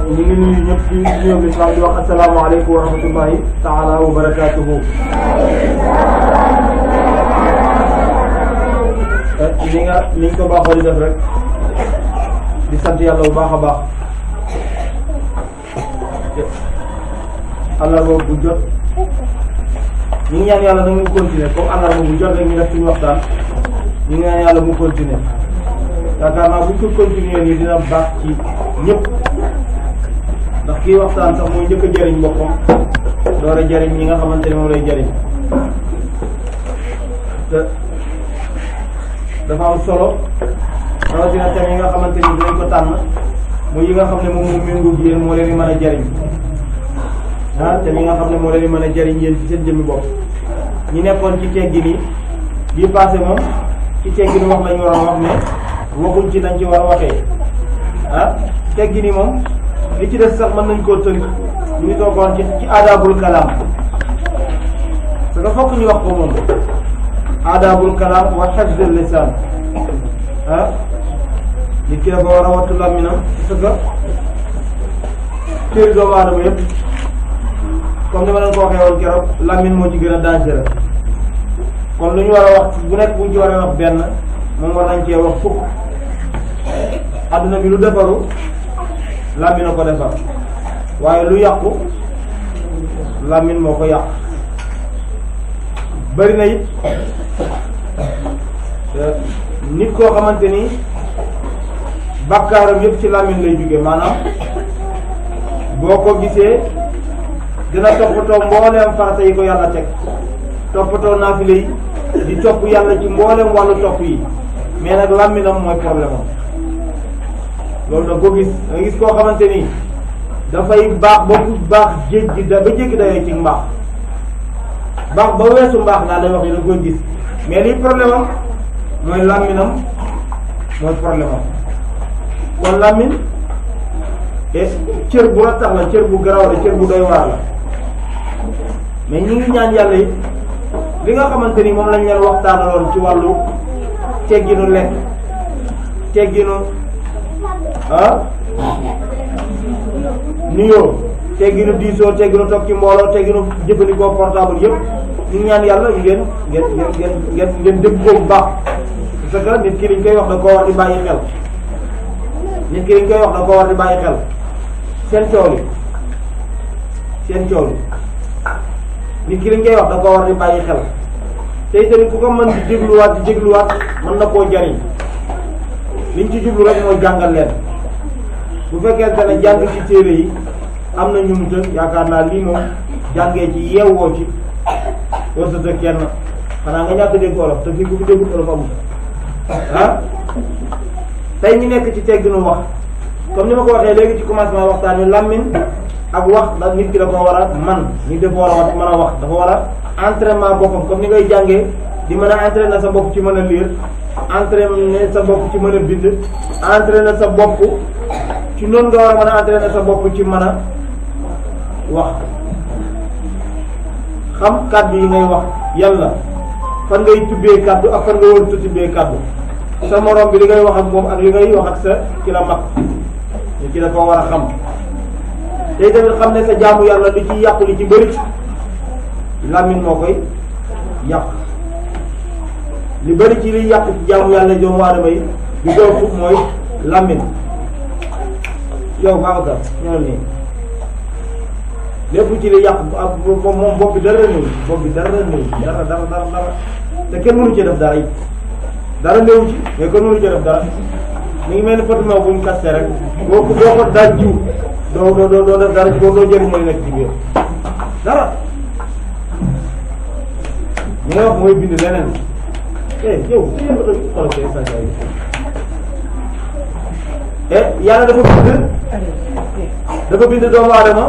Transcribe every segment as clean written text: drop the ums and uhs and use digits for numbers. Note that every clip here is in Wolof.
ñu ngi nuyu ñëpp ci nuyoo bi islam di wax asalaamaaleykum wa rahmatullahi taala wa barakaatuhu. ni nga ko baaxoo di def rek di sant yàlla bu baax a baax. àllarba bu jot ñu ngi ñaan yàlla na mu continuer comme àllarba bu jot rek ñu def suñu waxtaan ñu ngi ñaan yàlla mu continuer yaakaar naa bu ñu ko continuer nii dina baax ci ñëpp. ndax kii waxtaan sax mooy njëkk a jëriñ boppam door a jëriñ ñi nga xamante ne moom lay jëriñ te dafa am solo rawatina thème yi nga xamante ni dinañ ko tànn muy yi nga xam ne moom méngoo yéen moo leen di mën a jëriñ thème yi nga xam ne moo leen di mën a jëriñ yéen ci seen jëmmi bopp. ñi nekkoon ci teggi nii bii passé moom ci teggi ni wax lañu waroon wax ne waxuñ ci nañ ci war a waxee teggi ni moom li ci des sax mën nañ koo tënk ñu ngi toogoon ci aadaabul kalaam parce que fokk ñu wax ko moom aadaabul kalaam wa hifzul lisaan nit ki dafa war a wattu làmminam parce que cëri doomu aadama yëpp comme ni ma leen ko waxee woon keroog làmmin moo ci gën a dangereux kon lu ñu war a wax bu nekk bu ñu ci war a wax benn moom war nañ cee wax fukk. adduna bi lu defaru làmmiñ na ko defar waaye lu yàqu làmmiñ moo ko yàq. bari na it nit koo xamante ni bàkkaaram yëpp ci làmmiñ lay jóge maanaam boo ko gisee dina toppatoo mbooleem farata yi ko yàlla teg toppatoo naafile yi di topp yàlla ci mbooleem wàllu topp yi mais nag làmmiñam mooy problème am. loolu nag ko gis nga gis koo xamante ni dafay baax ba baax jéggi ba jéggi dayoo ci mbaax baax ba weesu mbaax naa day wax ni da koy gis mais liy problème am mooy làmminam mooy problème am. kon làmmin cër bu rattax la cër bu garaw la cër bu doy waar la mais ñi ngi ñaan yàlla it li nga xamante ni moom lañ leen waxtaanaloon ci wàllu tegginu lekk tegginu nuyoo tegginu diisoo tegginu toog ci mbooloo tegginu jëfandikoo portable yëpp ñu ñaan yàlla ngeen dégg ko bu baax parce que nit ki liñ koy wax da koo war di bàyyi xel nit ki liñ koy wax da koo war di bàyyi xel seen coow li nit ki liñ koy wax da koo war di bàyyi xel te itamit ku ko mën di dégluwaat mën na koo jariñ liñ ci jublu rek mooy jàngal leen. bu fekkente ne jàng ci téere yi am na ñu mu tënk yaakaar naa lii moom jàngee ci yeewoo ci wërsëg ak kenn xanaa nga ñàkk dégg olof te fii ku fi dégg olof amul tey ñu nekk ci tegginu wax comme ni ma ko waxee léegi ci commencement waxtaan wi làmmiñ ak wax ndax nit ki dafa war a man nit dafa war a mën a wax dafa war a entraînement boppam comme ni ngay jàngee di mën a entraîner sa bopp ci mën a lire entraîner sa bopp ci mën a bind entraîner sa bopp ci noonu nga war a mën a entraîner sa bopp ci mën a wax xam kàddu yi ngay wax yàlla fan ngay tubbee kàddu ak fan nga war a tubbee kàddu sa morom bi li ngay wax ak moom ak li ngay wax ak sa ki la mag ñu ki dafa war a xam tey tamit xam ne sa jaamu yàlla li ci yàqu li ci bëri làmmiñ moo koy yàq li bëri ci liy yàq ci jaamu yàlla doomu aadama yi di doo fukk mooy làmmiñ yow Babacar ñoo nii lépp ci li yàq ak moom bopp bi dara néew dara te kenn mënu ci def dara it dara néew ci mais kenn mënu ci def dara mi ngi mel ni potement bu ñu kaste rek boo ko daaj jiw doo def dara doo jëriñ mooy nekk ci biir dara li nga wax mooy bind leneen yow yàlla dafa bind doomu aadama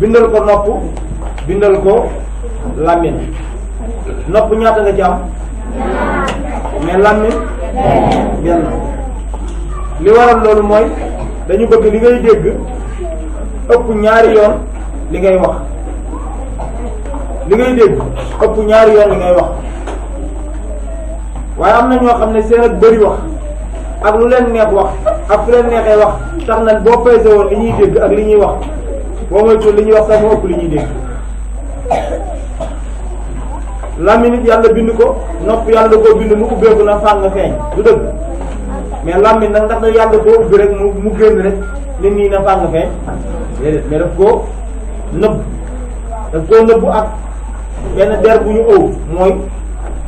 bindal ko nopp bindal ko làmmiñ nopp ñaata nga ci am mais làmmiñ benn li waral loolu mooy dañu bëgg li ngay dégg ëpp ñaari yoon li ngay wax li ngay dégg ëpp ñaari yoon li ngay wax. waaye am na ñoo xam ne seen ak bëri wax ak lu leen neex wax ak fu leen neexee wax tax na boo peese woon li ñuy dégg ak li ñuy wax boo moytuwul li ñuy wax sax moo ëpp li ñuy dégg. làmmiñ nit yàlla bind ko nopp yàlla koo bind mu ubbeeku na fàng feeñ du dëgg mais làmmiñ nag ndax da yàlla koo ubbi rek mu génn rek nit ñi na fàng feeñ déedéet mais daf koo nëbb ak benn der bu ñu ëw mooy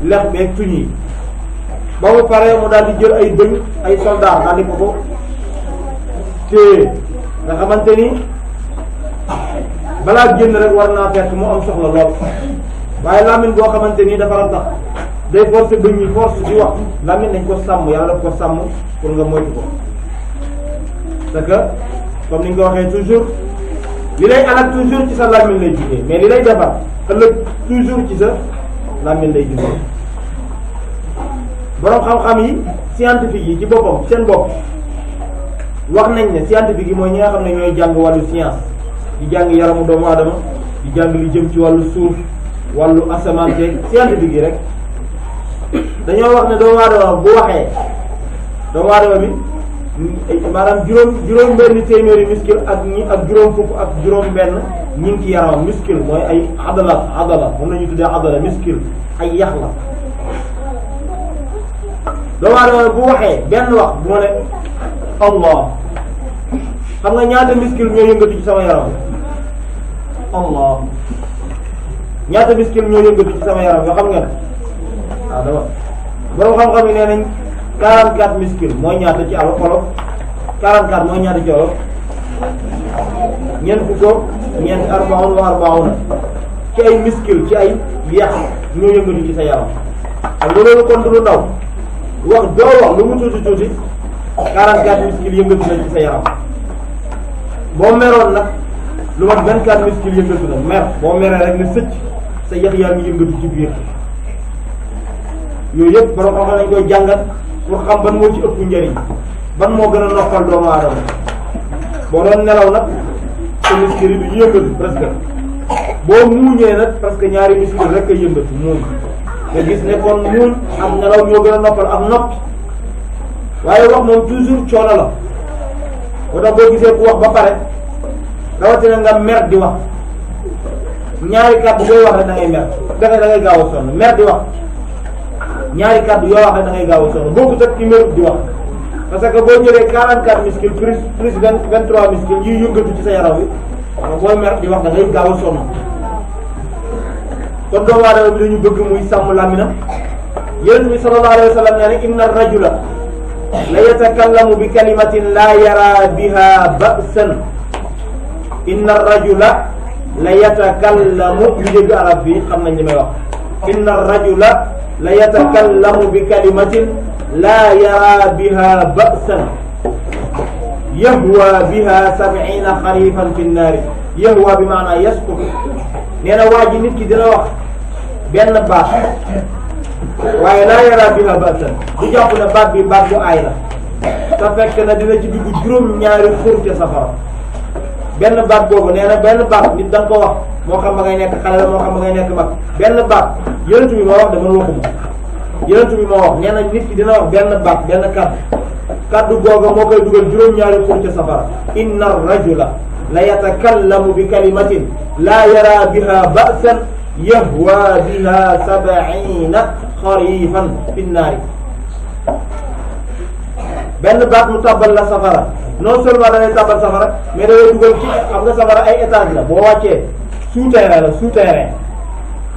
lex beeg tuñ yi ba mu paree mu daal di jël ay bëñ ay soldat daal di ko téye nga xamante ni balaa génn rek war naa fekk mu am soxla lool. waaye làmmiñ boo xamante ni dafa tax day forcer bëñ yi force di wax làmmiñ nañ ko sàmm yàlla daf ko sàmm pour nga moytu ko parce que comme ni nga ko waxee toujours li lay alal toujours ci sa làmmiñ lay jugee mais li lay defar ëllëg toujours ci sa làmmiñ lay jugee. borom xam-xam yi scientifique yi ci boppam seen bopp wax nañ ne scientifique yi mooy ñi nga xam ne ñooy jàng wàllu science di jàng yaramu doomu aadama di jàng li jëm ci wàllu suuf. wàllu asamaan teeg scientifique yi rek dañoo wax ne doomu aadama bu waxee doomu aadama bi maanaam juróom benn téeméeri muscle ak juróom fukk ak juróom benn ñi ngi ci yaramam muscle mooy ay adala moom la ñuy tuddee adala muscle ay yax la. doomu aadama bu waxee benn wax bu ma ne Allah xam nga ñaata muscle ñoo yëngatu ci sama yaram Allah ñaata muscle ñoo yëngatu ci sama yaram yoo xam ngeen waaw dama borom xam-xam yi nee nañ 44 muscle mooy ñaata ci olof 44 mooy ñaata ci olof ñeent fukk ñeent arbaun wa arbauna ci ay muscle ci ay yax ñoo yëngatu ci sa yaram ak loolu kon du lu ndaw wax doo wax lu mu tuuti tuuti 44 muscle yëngatu na ci sa yaram boo meroon nag lu mat 24 muscle yëngatu na mer boo meree rek ne sëcc sa yax yaa ngi yëngatu ci biir yooyu yëpp borom xam-xam nañ koy jàngat pour xam ban moo ci ëpp njëriñ ban moo gën a noppal doomu aadama boo doon nelaw nag sa muscle yi du ñu yëngatu presque boo muuñee nag parce que ñaari muscle rek a yëngatu muuñ nga gis ne kon muuñ am nelaw ñoo gën a noppal am noppi waaye wax moom toujours coono la moo tax boo gisee ku wax ba pare rawatina nga mer di wax ñaari kàddu yooyu wax rek da ngay mer da ngay gaaw a sonn mer di wax ñaari kàddu yoo wax rek da ngay gaaw a sonn bokkut ak ki merut di wax parce que boo jëlee 44 muscles plus 23 muscles yuy yëngatu ci sa yaram wi booy mer di wax da ngay gaaw a sonn kon doomu aadama bi dañu bëgg muy sàmm làmminam yonent bi sallallahu alayhi wa sallam nee na inna rajula la yatakallamu bi kalimatin la yara biha ba'san inna rajula la yatakallamu ñu dégg arab bi xam nañ li may wax inna rajula la yatakallamu bi kalimatin la yara biha ba'san yahwa biha 70 xarifan fi nnaari yahwa bi maanaa yasqut nee na waa ji nit ki dina wax benn baat waaye laa yara biha ba'san du jàpp ne baat bi baat bu aay la te fekk na dina ci dugg juróom-ñaari xur ca safara benn baat boobu nee na benn baat nit da nga ko wax moo xam ma ngay nekk xale la moo xam ma ngay nekk mag benn baat yonent bi moo wax dama waxuma yonent bi moo wax nee na nit ki dina wax benn baat benn kaddu googa moo koy dugal juróom-ñaari xur ca safara inna rajula la yatakallamu bi kalimatin la yara biha ba'san yahwa biha 70 xarifan fi nnaari benn baat mu tàbbal la safara non seulement da ngay tàbbal safara mais da ngay dugal ci xam nga safara ay étage la boo wàccee souterrain la souterrain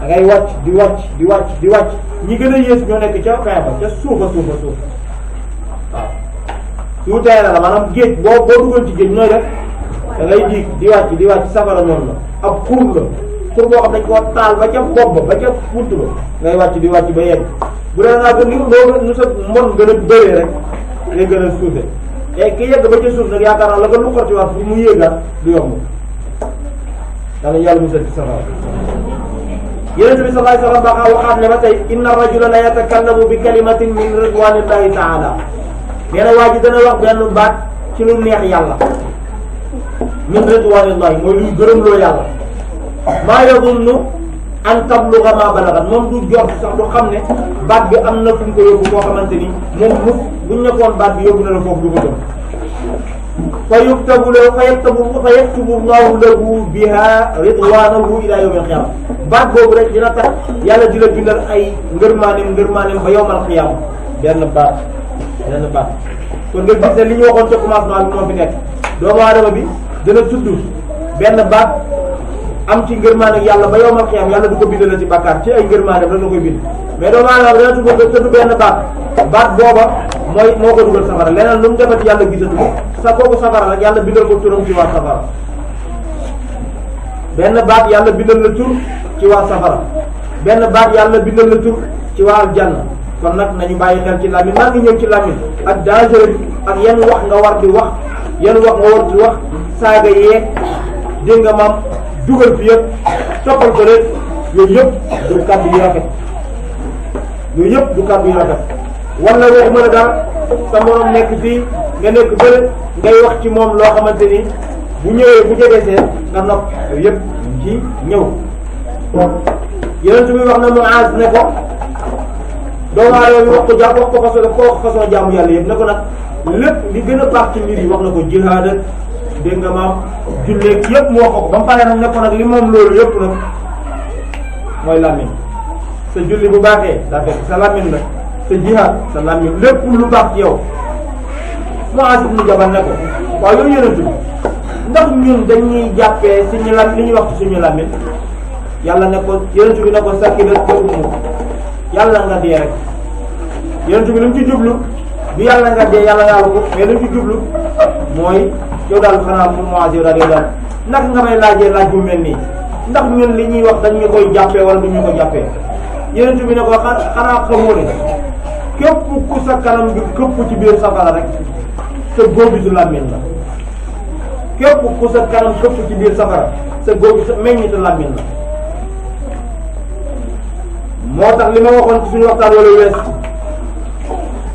da ngay wàcc di wàcc di wàcc di wàcc ñi gën a yées ñoo nekk ca fin ba ca suufa suufa suuf waaw souterrain la maanaam géej boo dugal ci géej nooy def da ngay diig di wàcc safara noonu la ab xur la xur boo xam dañ koo taal ba ca bopp ba ca punt ba ngay wàcc di wàcc ba yegg bu dee naa ko nu sa mbon gën a bëree rek ngay gën a suufe te ki yegg ba ca suuf nag yaakaar naa la nga lu xorti waat bu mu yéegaat du yomb dana yàlla musal ci safara yonent bi sallallahu alayhi wa sallam ba waxaat ne ba tey inna rajula la yatakallamu bi kalimatin min ridwanillahi taala nee na waa ji dana wax benn baat ci lu neex yàlla min ridwanillahi mooy luy gërëm loo yàlla maa yadunnu an tabluga ma balagat moom du jot sax du xam ne baat bi am na fu mu ko yóbbu koo xamante ni moom mukk buñ nekkoon baat bi yóbbu na la foofu du ko gëm fa yuktabu llahu lahu biha ridwanahu ila yawm alqiyama baat boobu rek dina tax yàlla di la bindal ay ngërmaaneem ba yawmal qiyama benn baat kon nga gis ne li ñu waxoon ca commencement bi moo fi nekk doomu aadama bi dana tudd benn baat am ci ngërmaane ak yàlla ba yawmal qiyama yàlla du ko bindal la ci bàkkaar ci ay ngërmaaneem rek la koy bind mais doomu aadama dana tudd benn baat booba moo ko dugal safara leneen lu mu defati yàlla gisatu ko sa kooku safara rek yàlla bindal ko turam ci waa safara benn baat yàlla bindal la tur ci waa safara benn baat yàlla bindal la tur ci waa aljanna kon nag nañu bàyyi xel ci làmmiñ maa ngi ñëw ci làmmiñ ak danger bi ak yan wax nga war di wax yan wax nga war di wax saaga yeeg dégg nga maam dugal fi yëpp toppal ko rek yooyu yëpp du kàddu yu rafet wala waxuma la daal sa morom nekk fii nga nekk bële ngay wax ci moom loo xamante ni bu ñëwee bu jegesee nga nopp yooyu yëpp ci ñëw yonent bi wax na Muaz ne ko doomu aadama bi wax ko façon jaamu yàlla yëpp ne ko nag lépp li gën a baax ci mbir yi wax na ko jihaad ak dégg nga maam julleeg yëpp mu wax ko ba mu paree nag ne ko nag li moom loolu yëpp nag mooy làmmiñ sa julli bu baaxee daa fekk sa làmmiñ la sa jihaad sa làmmiñ lépp lu baax ci yow Muaz ibn Jabal ne ko waaw yow yonent bi ndax ñun dañuy jàppee suñu lam li ñuy wax ci suñu làmmiñ yàlla ne ko yonent bi ne ko sakkilat ko ummu yàlla nga dee rek yonent bi lu mu ci jublu du yàlla nga dee yàlla nga ko mais lu mu ci jublu mooy yow daal xanaa mu Muaz yow daal yow daal ndax nga may laajee laaj bu mel nii ndax ñun li ñuy wax dañ ñu koy jàppee wala du ñu ko jàppee yonent bi ne ko xanaa xamoo ne képp ku sa kanam bi këpp ci biir safara rek sa góob bi su làmmiñ la képp ku sa kanam këpp ci biir safara sa góob bi sa meññitu làmmiñ la moo tax li ma waxoon ci suñu waxtaan wala wees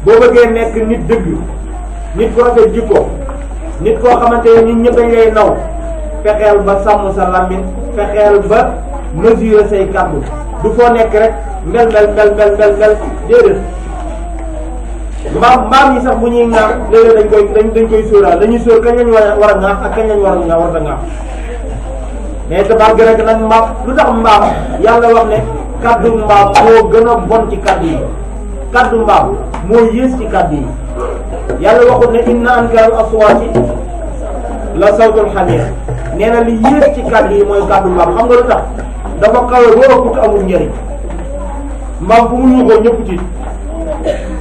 boo bëggee nekk nit dëgg nit ku rafet jikko nit koo xamante ne nit ñëpp dañ lay naw fexeel ba sàmm sa làmmiñ fexeel ba mesurer say kàddu du foo nekk rek mel déedéet mbaam yi sax bu ñuy ŋaax léeg-léeg dañ koy sóoraal dañuy sóor kañ lañ war a ŋaax ak kañ lañ war a ŋaax mais tabaar gën a nag mbaam lu tax mbaam yàlla wax ne kaddu mbaam moo gën a bon ci kaddu yi kaddu mbaam moo yées ci kaddu yi yàlla waxut ne inna ankara aswaati la sawtul hamir nee na li yées ci kaddu yi mooy kaddu mbaam xam nga lu tax dafa kawe boo ëpp te amul njëriñ mbaam fu mu yuuxoo ñëpp ci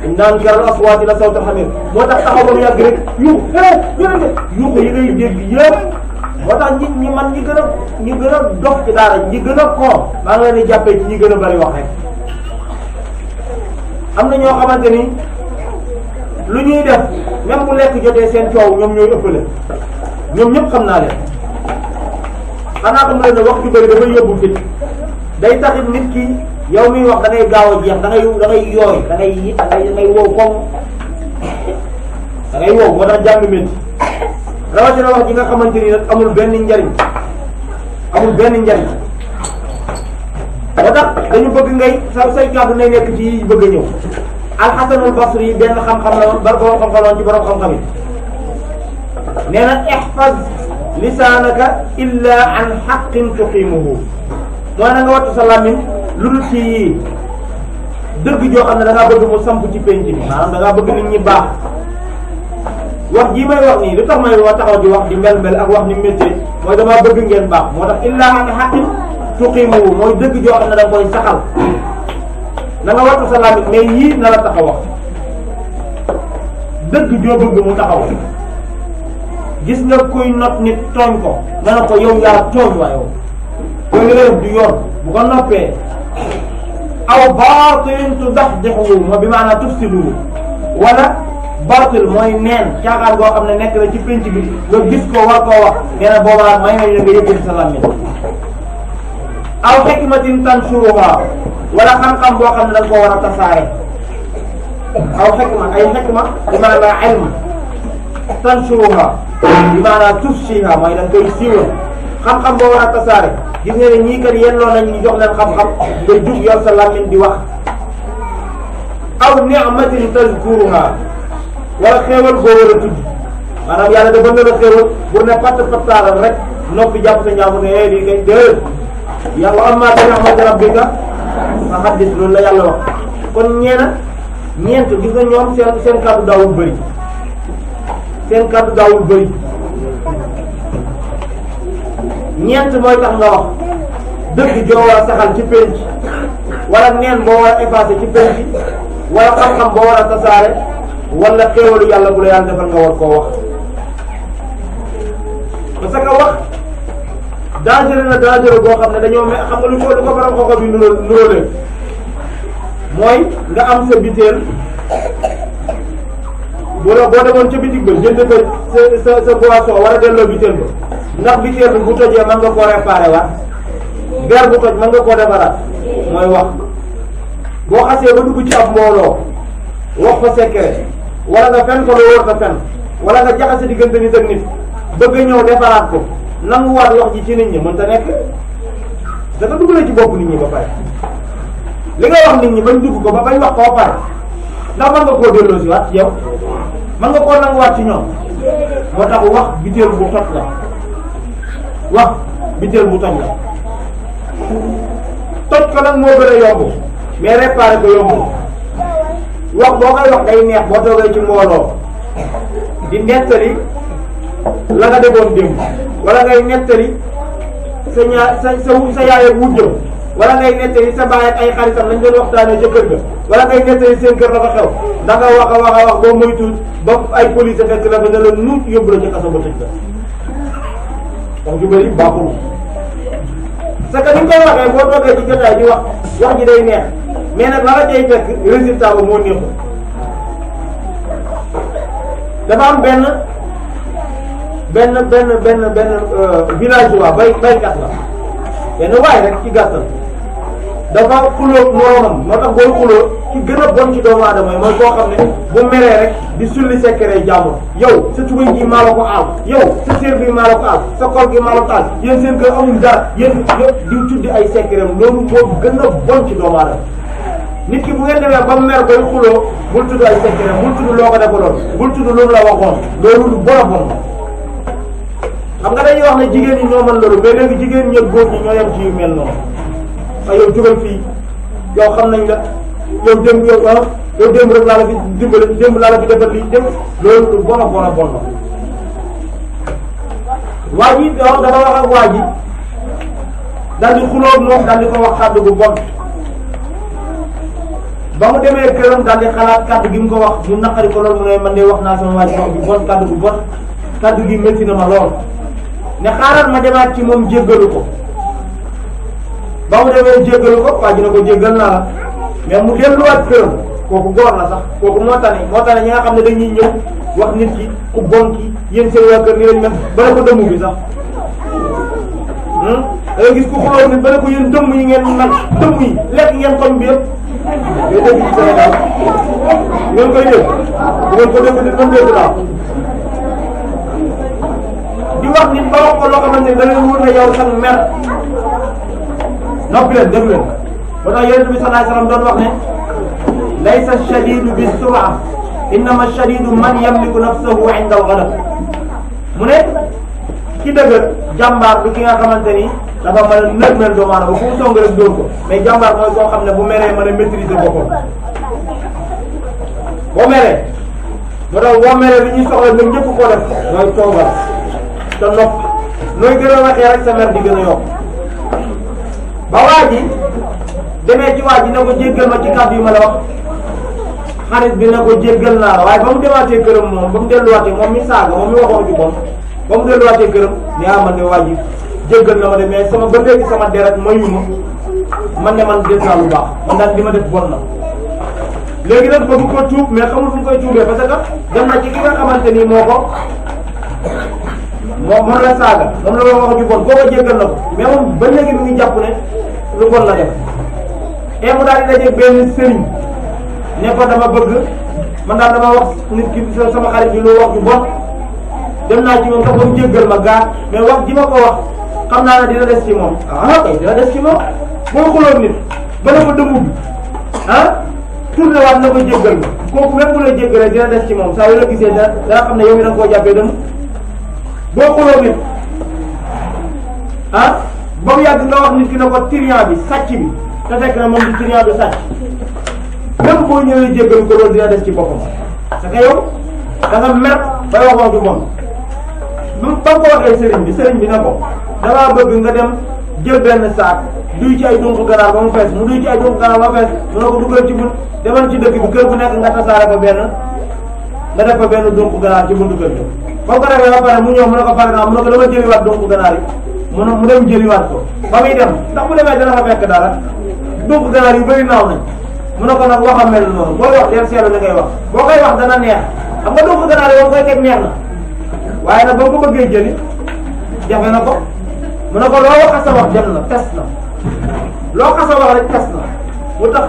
inna ankara aswaati la sawtul hamir moo tax taxaw ba mu yàgg rek yuuxu yi ngay dégg yëpp moo tax ñi man ñi gën a dox ci daara ñi gën a koom maa ngi leen di jàppee ci ñi gën a bari wax rek am na ñoo xamante ni lu ñuy def même bu lekk jotee seen coow ñoom ñooy ëppale ñoom ñëpp xam naa leen xanaa xam leen ne wax ju bëri dafay yóbbu fit day taxit nit ki yow miy wax da ngay gaaw a jeex da ngay yooy da ngay wow koom da ngay wow moo tax jàng métti rawatina wax ji nga xamante ni nag amul benn njariñ moo tax dañu bëgg ngay say kàddu nay nekk ci bëgg a ñëw alxasanul basri yi benn xam-xam la woon borom xam-xam la woon ci borom xam-xam yi nee na ihfaz lisaanaka illa an xaqin tuqimuhu mooy na nga wattu sa làmmiñ lu dul ci yii dëgg joo xam ne da ngaa bëgg mu samp ci penc bi maanaam da ngaa bëgg nit ñi baax wax jii may wax nii lu tax may wa taxaw di wax di mel ak wax ni métier mooy damaa bëgg ngeen baax moo tax illa an xaqin tuqimuhu mooy dëgg joo xam ne da nga koy saxal na nga wattu sa làmmiñ mais yii na la tax a wax dëgg joo bëgg mu taxaw gis nga kuy not nit tooñ ko nga ne ko yow yaa tooñ waa yow li nga def du yoon bu ko noppee aw baatilin tudaxdixuhu moo bi maanaam tufsiduhu wala baatil mooy neen caaxaan goo xam ne nekk na ci pénc bi nga gis ko war koo wax nee na boobaa may nañ la nga yëkkati sa làmmiñ aw xikmatin tansuruha wala xam-xam boo xam ne da nga koo war a tasaare aw xikma ay xikma bi maanaam ilm tansuruha bi maanaam tufsiha mooy da nga koy siiwal xam-xam boo war a tasaare gis nga ne ñii kat yelloo nañ ñu jox leen xam-xam nga jug yor sa làmmiñ di wax aw ni'matin tazkuruha wala xéewal boo war a tudd maanaam yàlla dafa nar a xéewal bu ne patt pattaaral rek noppi jàpp sa njaamu ne lii kay déet yàlla amma bi ni'mati rabbika fa haddis loolu la yàlla wax kon ñeent gis nga ñoom seen kàddu daawul bëri seen kàddu daawul bëri ñeent mooy tax nga wax dëgg joo war a saxal ci penc wala neen boo war a effacer ci penc wala xam-xam boo war a tasaare wala xéewalu yàlla bu la yàlla defal nga war koo wax parce que wax dangereux na dangereux boo xam ne dañoo xam nga lu ko faram xooxa bi nuróolee mooy nga am sa biteel wala boo demoon ca bitig ba jënd fa sa boisson war a delloo biteel ba ndax biteel bi bu tojee mën nga koo réparé waat verre bu toj mën nga koo defaraat mooy wax boo xasee ba dugg ci ab mbooloo wax fa secret wala nga fen ko lu wóor ta fen wala nga jaxase diggante nit ak nit bëgg ñëw defaraat ko nanguwaat wax ji ci nit ñi mënta nekk dafa duggalee ci bopp nit ñi ba pare li nga wax nit ñi bañ dugg ko ba bañ wax ko ba pare ndax mën nga koo delloo si waat ci yow mën nga koo nanguwaat ci ñoom moo tax wax biteel bu toj la wax biteel bu toj la toj ko nag moo gën a yomb mais réparé ko yomb wax boo koy wax day neex boo toogee ci mbooloo di nettali la nga defoon démb wala ngay nettali sa yaay ak wujjam wala ngay nettali sa baay ak ay xaritam lañ doon waxtaanee ca kër ga wala ngay nettali seen kër dafa xew da nga wax a wax boo moytuwul ba ay police fekk la fa ne la nuut yóbbu la ci kaso ba tëj la wax ju bëri baaxul parce que ni nga koy waxee boo toogee ci jotaay di wax ji day neex mais nag la nga cay fekk résultat ba moo neexul dafa am benn villageois baykat la benn waay rek ci gàttal dafa xulóog moroomam moo tax booy xulóog ci gën a bon ci doomu aadama yi mooy koo xam ne bu meree rek di sulli secret jàmbur yow sa tubéy gi maa la ko aal yow sa séer bi maa la ko aal sa kol gi maa la ko aal yéen seen kër amul dara yéen di tuddi ay secret loolu moo gën a bon ci doomu aadama nit ki bu ngeen demee ba mer bay xuloo bul tudd ay secret bul tudd loo ko defaloon bul tudd lu mu la waxoon loolu lu bon a bon xam nga dañuy wax ne jigéen ñi ñoo mën loolu mais léegi jigéen ñi ak góor ñi ñoo yem ci yu mel noonu waaye yow jógal fii yow xam nañ la yow démb yow démb rek laa la fi dimbale démb laa la fi defal lii démb loolu lu bon a bon a bon la waa ji dafa wax ak waa ji daal di xulóog moom daal di ko wax kàddu gu bon ba mu demee këram daal di xalaat kàddu gi mu ko wax mu naqari ko loolu mu ne man de wax naa sama waa ji wax ju bon kàddu gu bon kàddu gi métti na ma lool ne xaaral ma demaat ci moom jéggalu ko ba mu demee jéggalu ko waa ji ne ko jéggal naa la mais mu delluwaat këram kooku góor la sax kooku moo tane ñi nga xam ne dañuy ñëw wax nit ki ku bon ki yéen seen waa kër ni lañ mel ba ne ko dëmm bi sax da ngay gis ku xuloo nit ba ne ko yéen dëmm yi ngeen mel dëmm yi lekk ngeen koñ bi yëpp yooyu dégg ci Sénégal ngeen koy dégg bu ngeen ko dégg nit mën dégg daal di wax nit ba wax ko loo xamante ne da leen wóor na yow sax mer noppi leen déglu leen ba tax yonent bi sallallahu alayhi wasallam doon wax ne laysa shadidu bi sur'a innama shadidu man yamliku nafsahu inda al-ghadab mu ne ki dëgër jàmbaar du ki nga xamante ni dafa mën a nërmeel doomu aadama bu mu song rek dóor ko mais jàmbaar mooy koo xam ne bu meree mën a maîtriser boppam boo meree moo tax boo meree li ñuy soxla nag ñëpp koo def mooy toogal te nopp nooy gën a waxee rek sa mer di gën a yokk ba waa ji demee ci waa ji ne ko jéggal ma ci kàddu yu ma la wax xarit bi ne ko jéggal naa la waaye ba mu demaatee këram moom ba mu delluwaatee moom mi saaga moom mi waxoon ju bon ba mu delluwaatee këram ne man de waa ji jéggal na ma de mais sama ba léegi sama deret mayu ma man ne man def naa lu baax man daal li ma def bon na léegi nag bëgg ko tuub mais xamul fu ñu koy tuubee parce que dem na ci ki nga xamante ni moo ko moom la saaga moom la wax ju bon koo jéggal na ko mais moom ba léegi mi ngi jàpp ne lu bon la def et mu daal di daje benn sëriñ ne ko dama bëgg man daal dama wax nit ki sama xarit bi lu wax ju bon dem naa ci moom sax ba mu jéggal ma gaa mais wax ji ma ko wax xam naa ne dina des ci moom ah kay dina des ci moom boo xuloon nit ba ne ko dëmmu bi tourné waat na ko jéggal ma kooku même bu la jéggalee dina des ci moom saa yu la gisee dana xam ne yow mi da nga koo jàppee dëmm boo xuloon nit ba mu yàgg nga wax nit ki ne ko triant bi sàcc bi te fekk na moom di triant bi sàcc même boo ñëwee jéggal ko loolu dina des ci boppam parce que yow da nga mer bay wax wax ju bon lu ba ko waxee sëriñ bi ne ko damaa bëgg nga dem jël benn saak duy ci ay dunq ganaar ba mu fees mu duy ci ay dunq ganaar ba mu fees mu ne ko dugal ci but demal ci dëkk bi kër bu nekk nga tasaare fa benn nga def fa benn dunq ganaar ci buntu kër gi boo ko defee ba pare mu ñëw mu ne ko pare naa mu ne ko dama jëliwaat dunq ganaar yi mu dem jëliwaat ko ba muy dem ndax bu demee dana fa fekk dara dunq ganaar yu bëri naaw nañ mu ne ko nag waxam mel noonu booy wax del seetlu li ngay wax boo koy wax dana neex xam nga dunq ganaar yi moom koy teg neex na waaye nag ba mu ko bëggee jëli jafe na ko mu ne ko loo wax sa wax jëm na tes na loo xas a wax rek tes na mu tax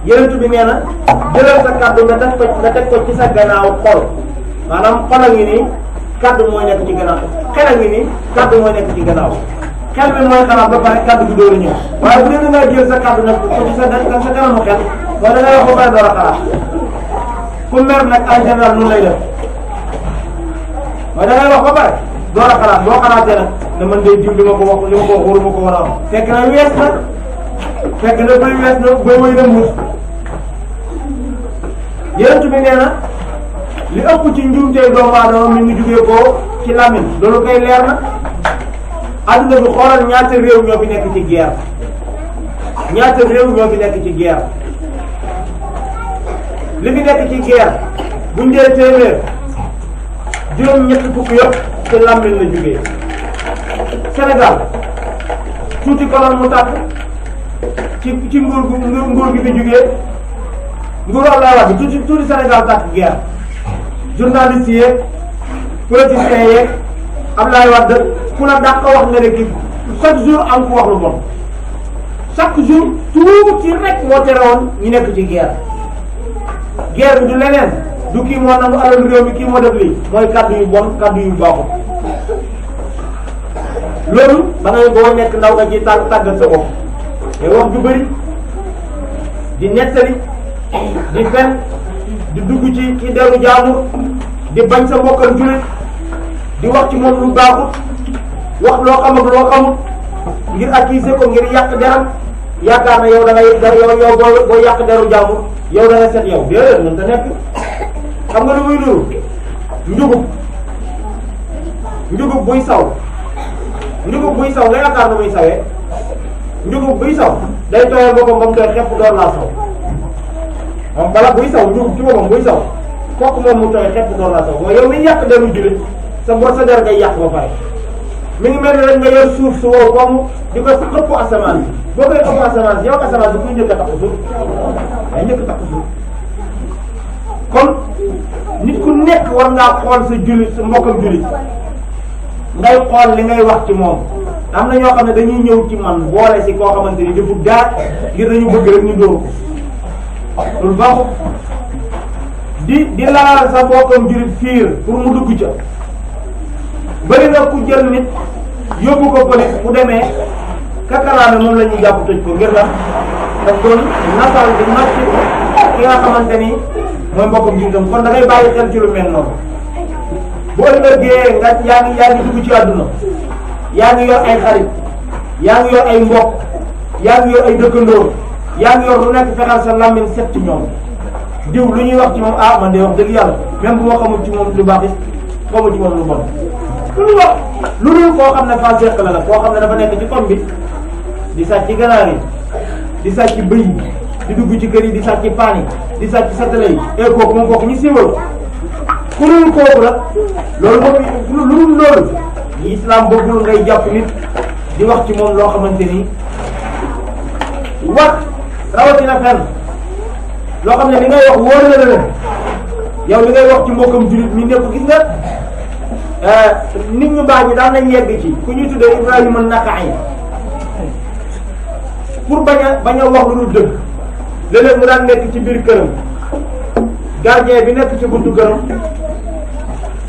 yonent bi nee na jëlal sa kàddu nga teg ko ci sa gannaaw xol maanaam xol a ngi nii kàddu mooy nekk ci gannaaw xel a ngi nii kàddu mooy nekk ci gannaaw xel bi mooy xalaat ba pare kàddu gi door a ñëw waaye bu dee da ngay jël sa kàddu nag ko ci sa kanamu xel mooy da ngay wax ba pare door a xalaat ku mer nag en général noonu lay def mooy da ngay wax ba pare door a xalaat boo xalaatee nag ne man day jiw li ma ko wax waruma ko war a am fekk na wees na fekk na bay wees na bay wëy na muus yonent bi nee na li ëpp ci njuumtee doomu aadama mi ngi jugee ko ci làmmiñ loolu koy leer na adduna bi xoolal ñaata réew ñoo fi nekk ci guerre ñaata réew ñoo fi nekk ci guerre li fi nekk ci guerre buñ dee téeméer juróom-ñetti fukk yëpp ci làmmiñ la jugee Sénégal tuuti konoon mu tàkk ci nguur gi fi jugee nguuru Abdoulaye Wade tuuti Sénégal tàkk guerre journaliste yeeg politiciens yeeg Abdoulaye Wade ku la dàq wax nga ne kii chaque jour am ku wax lu bon chaque jour tuuti rek moo tere woon ñu nekk ci guerre bi du leneen du kii moo nangu alal réew mi kii moo def lii mooy kaddu yu bon kaddu yu baaxul loolu ba ngay boo nekk ndaw nga ci tàggat sa bopp te wax ju bëri di nettali di fen di dugg ci deru jaamur di bañ sa mbokkal jullit di wax ci moom lu baaxul wax loo xam ak loo xamul ngir accuser ko ngir yàq deram yaakaar na yow da ngay yow boo yàq deru jaamur yow da nga set yow déedéet mën ta nekk xam nga lu muy nuru njugub buy saw nga yaakaar na muy sawee njugub buy saw day tooyal boppam ba mu tooy xepp door laa saw moom bala buy saw njugub ci boppam buy saw kooku moom mu tooy xepp door laa saw mooy yow mi yàq deru jullit sa der ngay yàq ba pare mi ngi mel ni rek nga yor suuf su wow comme di ko xëpp asamaan bi boo koy xëpp asamaan bi yow asamaan bi kuy njëkk a takk suuf day njëkk a takk suuf kon nit ku nekk war ngaa xool sa jullit sa mbokkam jullit ngay xool li ngay wax ci moom am na ñoo xam ne dañuy ñëw ci man boole si koo xamante ni defut daal ngir dañu bëgg rek ñu dóor ko loolu baaxut di laal sa mbokkam jullit fiir pour mu dugg ca bëri na ku jël nit yóbbu ko police bu demee kakalaame moom la ñuy jàpp tëj ko ngir la daf doon nasal di nocc ki nga xamante ni mooy mbokkam jullitam kon da ngay bàyyi xel ci lu mel noonu boo ëllëgee nga yaa ngi dugg ci àdduna yaa ngi yor ay xarit yaa ngi yor ay mbokk yaa ngi yor ay dëkkandoo yaa ngi yor lu nekk fexeel sa làmmiñ set ci ñoom diw lu ñuy wax ci moom man de wax dëgg yàlla même bu ma xamul ci moom lu baax it xamul ci moom lu bon lu wax lu dul koo xam ne fa seq la koo xam ne dafa nekk ci koñ bi di sàcc ganaar yi di sàcc bëy yi di dugg ci kër yi di sàcc paan yi di sàcc satala yi et kooku moom kooku ñu siiwal ku dul kooku la loolu moom lu dul loolu islam bëggul ngay jàpp nit di wax ci moom loo xamante ni wax rawatina fenn loo xam ne li ngay wax wóor na la yow li ngay wax ci mbokkam jullit mi nekk gis nga nit ñu baax ñi daan nañ yegg ci ku ñuy tuddee Ibrahima Nakaay pour bañ a wax lu dul dëgg léeg-léeg mu daan nekk ci biir këram gardien bi nekk ci buntu këram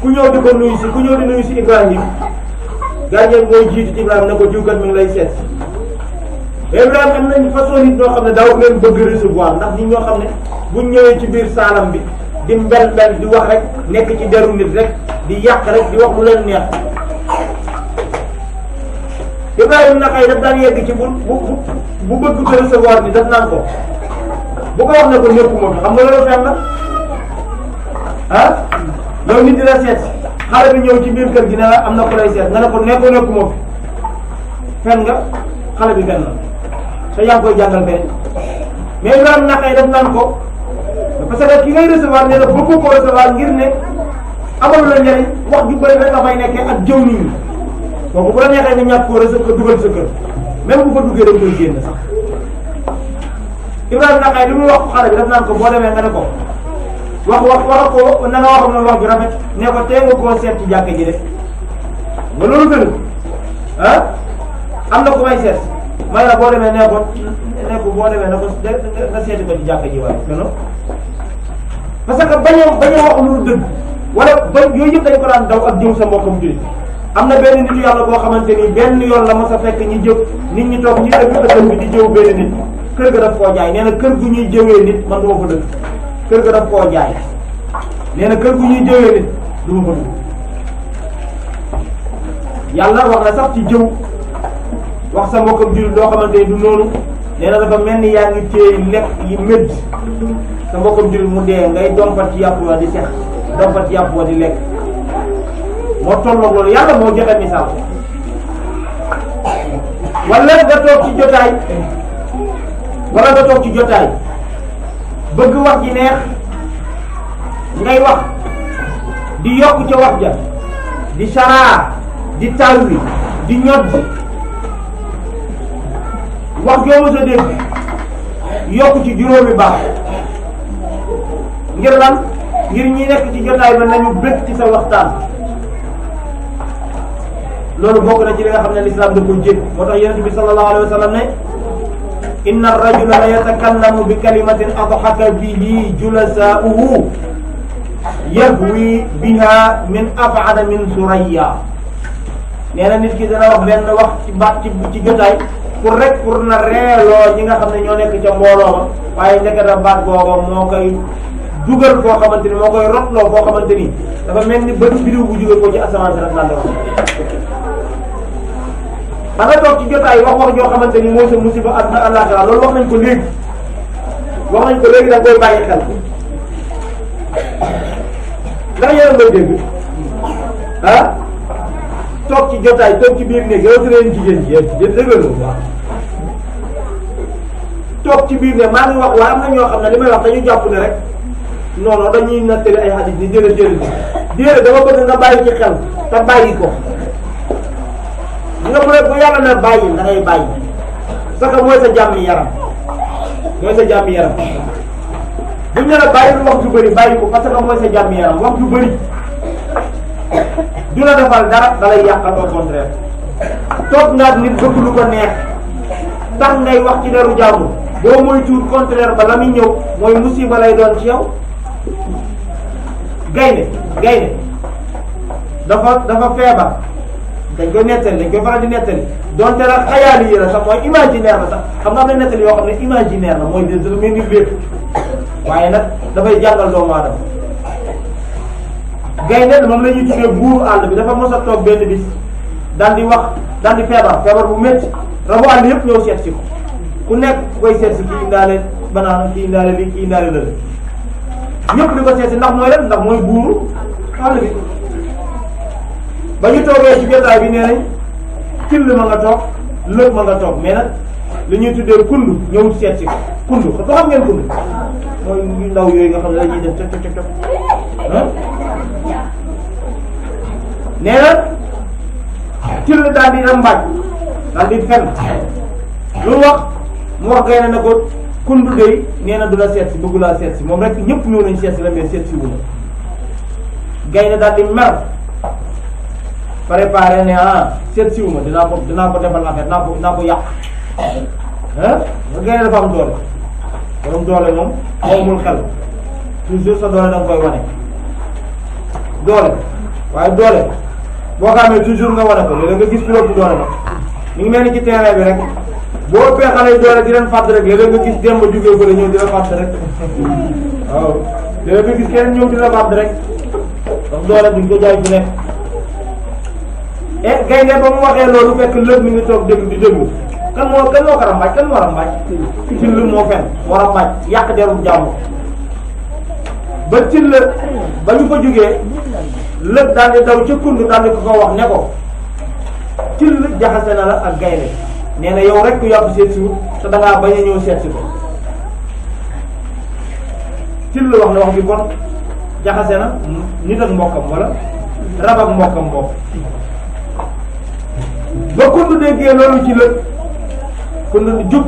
ku ñëw di ko nuyu si ku ñëw di nuyu si Ibrahim gardien mooy jiitu ci Ibrahima ne ko jiwkat mi ngi lay seet mais Ibrahima am nañ façon nit ñoo xam ne daaw leen bëgg recevoir ndax nit ñoo xam ne buñ ñëwee ci biir saalam bi di mbel di wax rek nekk ci deru nit rek di yàq rek di wax lu leen neex Ibrahima nag ay daf daan yegg ci bu bëgg ko recevoir ni daf naan ko bu ko wax ne ko nekkuma fi xam nga loolu fen la ah yow nit dina seet xale bi ñëw ci biir kër gi ne la am na ko lay seet nga ne ko nekkuma fi fen nga xale bi fen na te yaa ngi koy jàngal benn mais Ibrahima nag ay daf naan ko parce que ki ngay recevoir ne la bëgg ko recevoir ngir ne amalu la njëriñ wax ju bëri rek nga fay nekkee ak jëw nit ñi kooku bu la neexee nga ñàkk koo recevoir ko dugal sa kër même bu ko duggee dañ koy génn sax Ibrahima nag ay li muy wax xale bi daf naan ko boo demee nga ne ko wax ko na nga waxam noonu wax ju rafet ne ko tee nga koo seet ci jàkka ji de nga loolu gën ah am na ku may seet may la boo demee ne ko boo demee ne ko nga seeti ko ci jàkka ji waaye non parce que bañ a wax lu dëgg wala ba yooyu yëpp dañ ko daan daw ak jëw sa mbokkam jullit am na benn nitu yàlla boo xamante ni benn yoon la mos a fekk ñi jëw nit ñi toog ñi ëpp bi di jëw benn nit kër ga daf koo jaay nee na kër gu ñuy jëwee nit man du ma fa dëkk kër ga daf koo jaay nee na kër gu ñuy jëwee nit du ma fa dëkk yàlla wax na sax ci jëw wax sa mbokkam jullit loo xamante ni du noonu nee na dafa mel ni yaa ngi téye lekk yi médd sa mbokkam jullit mu dee ngay dompat ci yàpp wa di sex dompat ci yàpp wa di lekk moo tolloog loolu yàlla moo joxe misaal wala nga toog ci jotaay bëgg wax ji neex ngay wax di yokk ca wax ja di saraa di tawwi di ñod wax joo mos a dégg yokk ci juróomi baax ngir lan ngir ñi nekk ci jotaay ba nañu bëgg ci sa waxtaan loolu bokk na ci li nga xam ne l'islam da ko jég moo tax yonent bi sallallahu alayhi wa sallam ne inna ar-rajula la yatakallamu bi kalimatin adhaka bihi julasaa'uhu yahwi biha min ab'ada min surayya nee na nit ki dana wax benn wax ci baat ci jotaay pour na reeloo ñi nga xam ne ñoo nekk ca mbooloo ma waaye nekkata baat booba moo koy dugal foo xamante ni moo koy rotloo foo xamante ni dafa mel ni bët biriw bu jóge ko ci asamaan si rek naan la ba nga toog ci jotaay wax joo xamante ni mooy sa musiba àdduna àllaaxira loolu wax nañ ko léegi da nga koy bàyyi xel ndax yéen a ngay dégg ah toog ci jotaay toog ci biir néeg yow si leen jigéen ji yéen déggaloo waaw toog ci biir néeg maa ngi wax waaye am na ñoo xam ne li may wax dañu jàpp ne rek non non dañuy nattali ay hadith ni déedéet dama bëgg nga bàyyi ci xel te bàyyi ko nga bu yàlla na bàyyi da ngay bàyyi parce que mooy sa jàmmi yaram buñ ne la bàyyi wax ju bëri bàyyi ko parce que mooy sa jàmmi yaram wax ju bëri du la defal dara da lay yàqal au contraire toog naat nit bëgg lu ko neex tax ngay wax ci deru jàmm boo mooy tuut contraire ba la muy ñëw mooy musiba lay doon ci yow gaynde dafa feebar dañ koy faral di nettali donte la xayaali yi la sax mooy imaginaire la sax xam nga am na nettali yoo xam ne imaginaire la mooy dafa mel ni lépp waaye nag dafay jàngal doomu aadama gaynde moom la ñuy tuddee buuru àll bi dafa mos a toog benn bis daal di feebar bu métti rabu àll yëpp ñëw seet si ko ku nekk ku koy seet si kii indaale banaana kii indaale lii kii indaale lële ñëpp di ko seet si ndax mooy buuru àll bi ba ñu toogee ci jotaay bi nee nañ till ma nga toog lëg ma nga toog mais nag li ñuy tuddee kundu ñëw seet si ko kundu ko xam ngeen kundu mooy ñu ndaw yooyu nga xam ne dañuy def cop nee na till daal di rambaaj daal di fen lu mu wax gay na ko kundu day nee na du la seet si bëggu laa seet si moom rek ñëpp ñëw nañ seet si la mais seet si wu la gay na daal di mer préparé ne seet si wu ma dinaa ko defal affaire naa ko yàq gay na dafa am doole borom doole moom moomul xel toujours sa doole da nga koy wane doole waaye doole boo ko amee toujours nga wane ko léeg-léeg nga gis ku ëpp doole nag ñu ngi mel ni ci terrain bi rek boo ëppee xale yi doole di leen fàtt rek léeg-léeg nga gis démb jugee fële ñëw di la fàtt rek waaw léeg-léeg nga gis keneen ñëw di la fàtt rek ndax doole duñ ko jaay fu nekk. et gaynde ba mu waxee loolu fekk lëg mi ngi toog déglu di déglu kan moo ko rambaaj kan moo rambaaj ci lu moo fen moo rambaaj yàq deru jàmm ba ci la ba ñu ko jógee lëg daal di daw ca kund daal di ko wax ne ko ci la jaxase na la ak gaynde nee na yow rek ku yàpp seet si te da ngaa bañ a ñëw seet si ko ci la wax ne wax bi kon jaxase na nit ak mbokkam wala rab ak mbokkam bopp ba kund déggee loolu ci lëg kund jub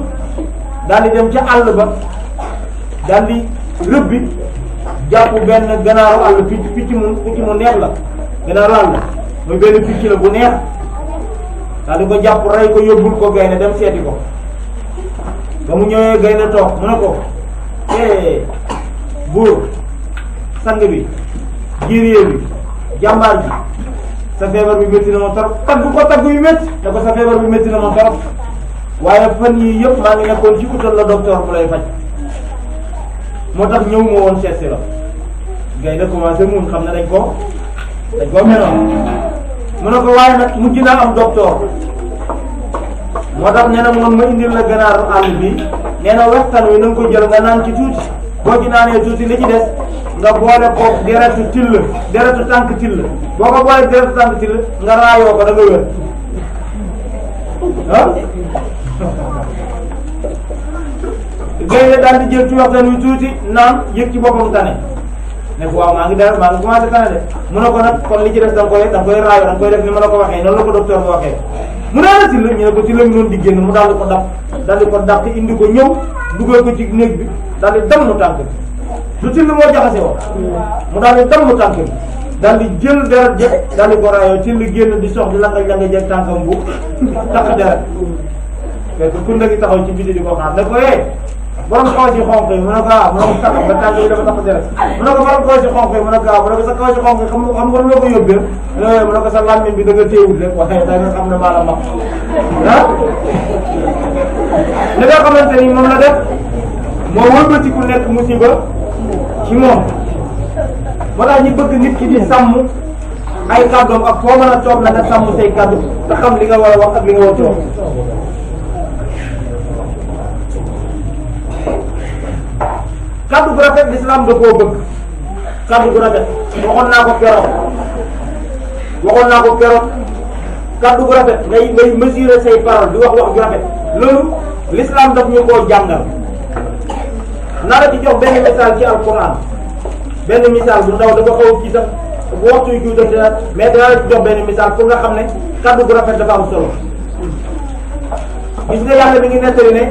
daal di dem ca àll ba daal di rëbbi jàpp benn ganaaru àll picc mu neex la ganaaru àll mooy benn picc la bu neex daal di ko jàpp rey ko yóbbul ko gaynde dem seeti ko ba mu ñëwee gaynde toog mu ne ko buur sang bi jiiriyee bi jàmbaar ji sa feebar bi métti na ma torop tagg ko tagg yu métti te ko sa feebar bi métti na ma torop waaye fan yii yëpp maa ngi nekkoon ci utal la docteur bu lay faj moo tax ñëw moo woon seet si la gaynde commencé mun xam ne dañ koo menoon mu ne ko waaye nag mujj naa am docteur moo tax nee na moom ma indil la ganaaru àll bi nee na waxtaan wi na nga ko jël nga naan ci tuuti boo ci naanee tuuti li ci des nga boole ko deretu till deretu tànk till boo ko boole deretu tànk till nga raayoo ko da nga wér ah gaynde daal di jël ci waxtaan wi tuuti naan yëg ci boppam tane ne ko waaw maa ngi commencé tane de mu ne ko nag kon li ci des da nga koy raayoo da nga koy def ni ma la ko waxee noonu la ko docteur bi waxee mu ne la till ñu ne ko till mi noonu di génn mu daal di ko dàq indi ko ñëw dugal ko ci néeg bi daal di damm tànk bi lu till moo jaxase woon mu daal di damm tànk bi daal di jël deret jëpp daal di ko raayoo till génn di sox di langa jël tànkam bu tax deret fekk ku ngi taxaw ci biti di ko xaar ne ko borom kaw ci xonq yi mu ne ko mu ne ko tax ba tànk yi dafa tax deret mu ne ko borom kaw ci xonq yi mu ne ko mu ne ko sa kaw ci xonq yi xam nga loo ko yóbbee mu ne ko sa làmmiñ bi da nga téewul rek waaye da nga xam ne maa la mag li nga xamante ni moom la def moo wëlbati ku nekk musiba ci moom moo tax ñu bëgg nit ki di sàmm ay kàddoom ak foo mën a toog na nga sàmm say kàddu te xam li nga war a wax ak li nga war a toog kàddu gu rafet l'islam da koo bëgg kàddu gu rafet waxoon naa ko keroog kàddu gu rafet ngay mesurer say parole di wax ju rafet loolu l'islam daf ñu koo jàngal naa la ci jox benn misaal ci alquran benn misaal bu ndaw dafa xaw ci sax bu waxtu yu def dina mais danaa la ci jox benn misaal pour nga xam ne kàddu gu rafet dafa am solo gis nga yàlla mi ngi nettali ne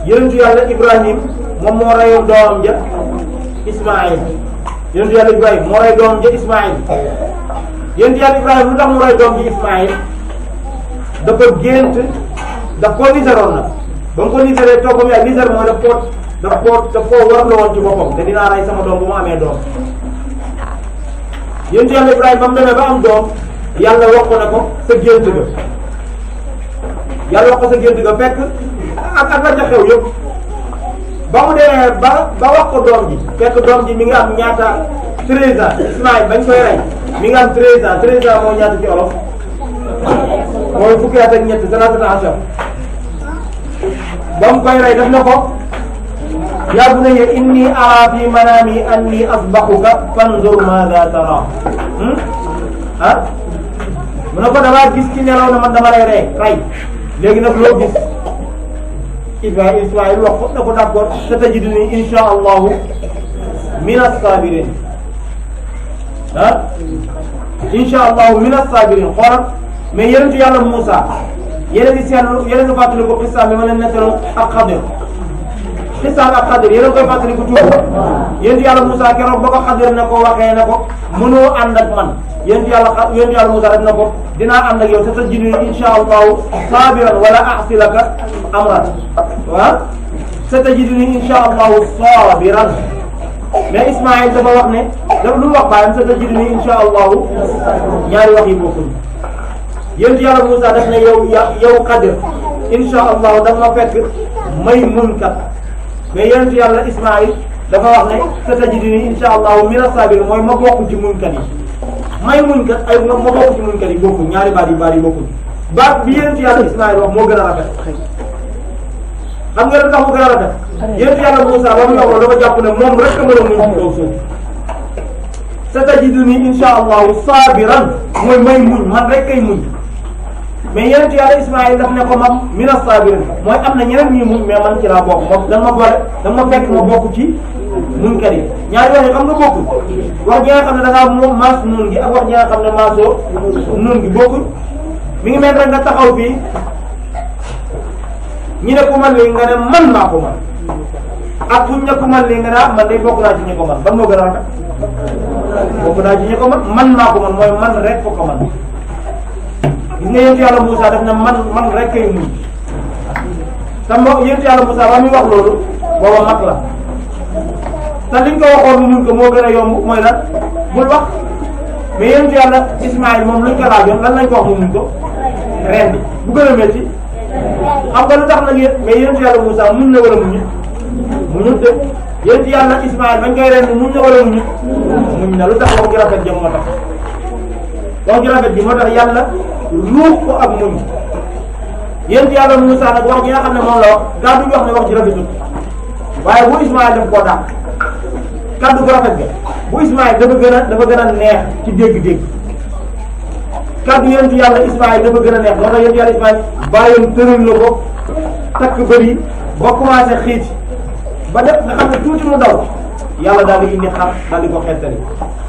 yonentu yàlla Ibrahim moom moo reyoon doomam ja Ismaïl yonentu yàlla Ibrahim moo rey doomam ja Ismaïl yonentu yàlla Ibrahim lu tax mu rey doom ji Ismaïl dafa gént daf koo niseroon nag ba mu ko niseree toog ba mu yàgg niser mooy daf koo warloo woon ci boppam te dinaa rey sama doom bu mu amee doom yonentu yàlla Ibrahim ba mu demee ba am doom yàlla wax ko ne ko sa gént ga yàlla wax ko sa gént ga fekk ak la ca xew yëpp ba mu demee ba wax ko doom ji fekk doom ji mi ngi am ñaata 13 ans Ismaïl bañ koy rey mi ngi am 13 ans 13 ans mooy ñaata ci olof mooy fukki at ak ñett 30 ans ba mu koy rey def na ko yaa bunayya inni araa fi manaami anni asbahuka fanzur maada tara mu ne ko damaa gis ci nelaw na man dama lay rey léegi nag loo gis Ismaïl wax ko na ko d'accord satajiduni insha allahu min as-sabirin insha allahu min as-sabirin xoolal mais yonentu yàlla Moussa yéen a ngi seetlu yéen a ngi fàttali ko xisaam bi ma leen nettaloon ak Xadir xisaam ak Xadir yéen a ngi koy fàttali ko tuuti yonentu yàlla Moussa keroog ba ko Xadir ne ko waxee ne ko mënoo ànd ak man yonentu yàlla Moussa def na ko dinaa ànd ak yow satajiduni insha allahu sabiran wala a'si laka amran waaw satajiduni insha allahu sabiran mais Ismaïl dafa wax ne daf lu wax baayam satajiduni insha allahu ñaari wax yi bokkul. yonent yàlla Moussa daf ne yow Xadir insha allahu daf ma fekk may muñkat mais yonent yàlla Ismaïl dafa wax ne satajiduni insha allahu mina saabir mooy ma bokk ci muñkat yi. may muñkat ay ma bokk ci muñkat yi bokkul ñaari baat yi bokkul baat bi yonent yàlla Ismaïl wax moo gën a rafet. xam nga lu tax mu gën a rafet yonent yàlla Moussa ba mu wax dafa jàpp ne moom rek a mën a muñ ci kaw suuf. satajiduni insha allahu saabiran mooy may muñ man rek kay muñ mais yonent yàlla Ismaïl daf ne ko mam mina saabirin mooy am na ñeneen ñuy muñ mais man ci laa bokk moom danga ma boole danga ma fekk ma bokk ci muñkat yi ñaari wax yi xam nga bokkul wax ji nga xam ne da ngaa moom maas nuun gi ak wax ji nga xam ne maasoo nuun gi bokkul mi ngi mel rek nga taxaw fii ñi ne ku man lii nga ne man maa ko man ak buñ ne ku man lii nga ne man day bokk naa ci ñi ko man ban moo gën a rafet bokk naa ci ñi ko man maa ko man mooy man rek ko man gis nga yonent yàlla Moussa def na man rek kay muñ te yonent yàlla Moussa ba muy wax loolu booba mag la te liñ ko waxoon mu muñ ko moo gën a yomb mooy lan bul wax mais yonent yàlla Ismaïl moom luñ ko laajoon lan lañ ko wax mu muñ ko ren bi bu gën a métti xam nga lu tax nag mais yonent yàlla Moussa muñ na wala muñut muñut de yonent yàlla Ismaïl bañ koy ren muñ na wala muñut muñ na lu tax wax ji rafet jëm moo tax wax ji rafet ji moo tax yàlla ruux ko ak muñ yonent yàlla Moussa nag wax ji nga xam ne moom la wax gaa duñ wax ne wax ji rafetut waaye bu Ismaïl daf koo dàq kaddu gu rafet ga bu Ismaïl dafa gën a neex ci dégg-dégg kaddu yonent yàlla Ismaïl dafa gën a neex moo tax yonent yàlla Ismaïl bàyyam tëral na ko takk bëri ba commencé xiit ba def nga xam ne tuuti mu daw yàlla daal di indi xar daal di ko xettali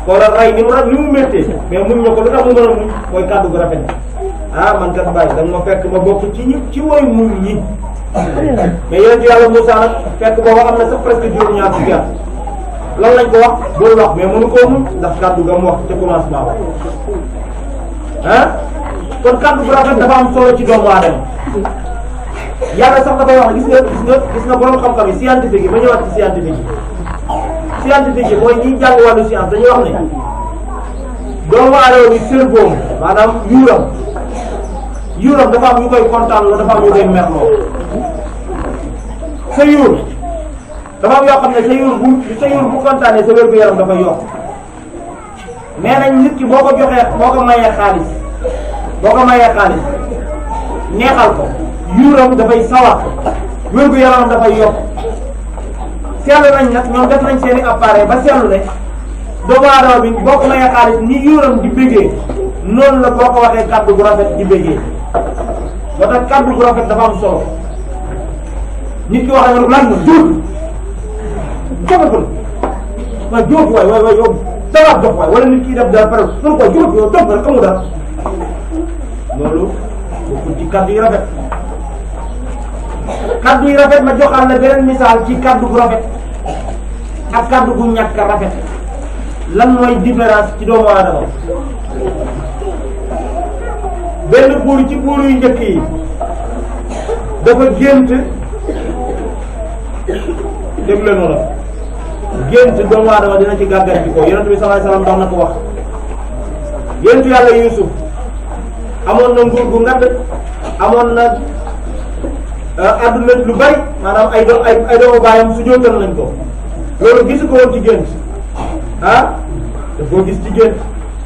koola rey ni mu méttee mais mun ñoo ko lu tax mu mën a muñ mooy kaddu gu rafet ah man kat bàyyi da nga ma fekk ma bokk ci woy muñ ñi mais yonent yàlla Moussa nag fekk booba am na sax presque juróom-ñaar fukki at lan lañ ko wax bul wax mais mënu koo muñ ndax kaddu ga mu wax ca commencement ba ah kon kaddu bu rafet dafa am solo ci doomu aadama yàlla sax dafay wax gis nga borom xam-xam yi scientifique yi ma ñëwaat ci scientifique yi mooy ñiy jàng wàllu science dañuy wax ne doomu aadama bi cerveau maanaam yuuram dafa am yu koy kontaan loo dafa am yu koy mer loo sa yuur dafa am yoo xam ne sa yuur bu kontaanee sa wér-gu-yaram dafay yokk nee nañ nit ki boo ko mayee xaalis neexal ko yuuram dafay sawar wér-gu-yaramam dafay yokk seetlu nañ nag ñoom def nañ seeni appareil ba seetlu ne doomu aadama bi boo ko mayee xaalis ni yuuram di bëggee noonu la boo ko waxee kàddu gu rafet di bëggee moo tax kàddu gu rafet dafa am solo nit ki wax nga lan la jóot waaye jóot waay yow dawaat dox waay wala nit ki def dara pare pour ko jóot yow dox rek amu dara loolu bokkul ci kàddu yi rafet kaddu yi rafet ma joxal la beneen misaal ci kaddu gu rafet ak kaddu gu ñàkk a rafet lan mooy différence ci doomu aadama benn buur ci buur yu njëkk yi dafa gént déglu leen noonu gént doomu aadama dina ci gàggar ci ko yonent bi sallallahu alayhi wasallam doon na ko wax géntu yàlla Yuusuf amoon na nguur gu ngadd amoon na adduna lu bari maanaam ay doomu baayam su jootal nañ ko loolu gisu ko woon ci gént ah daf koo gis ci gént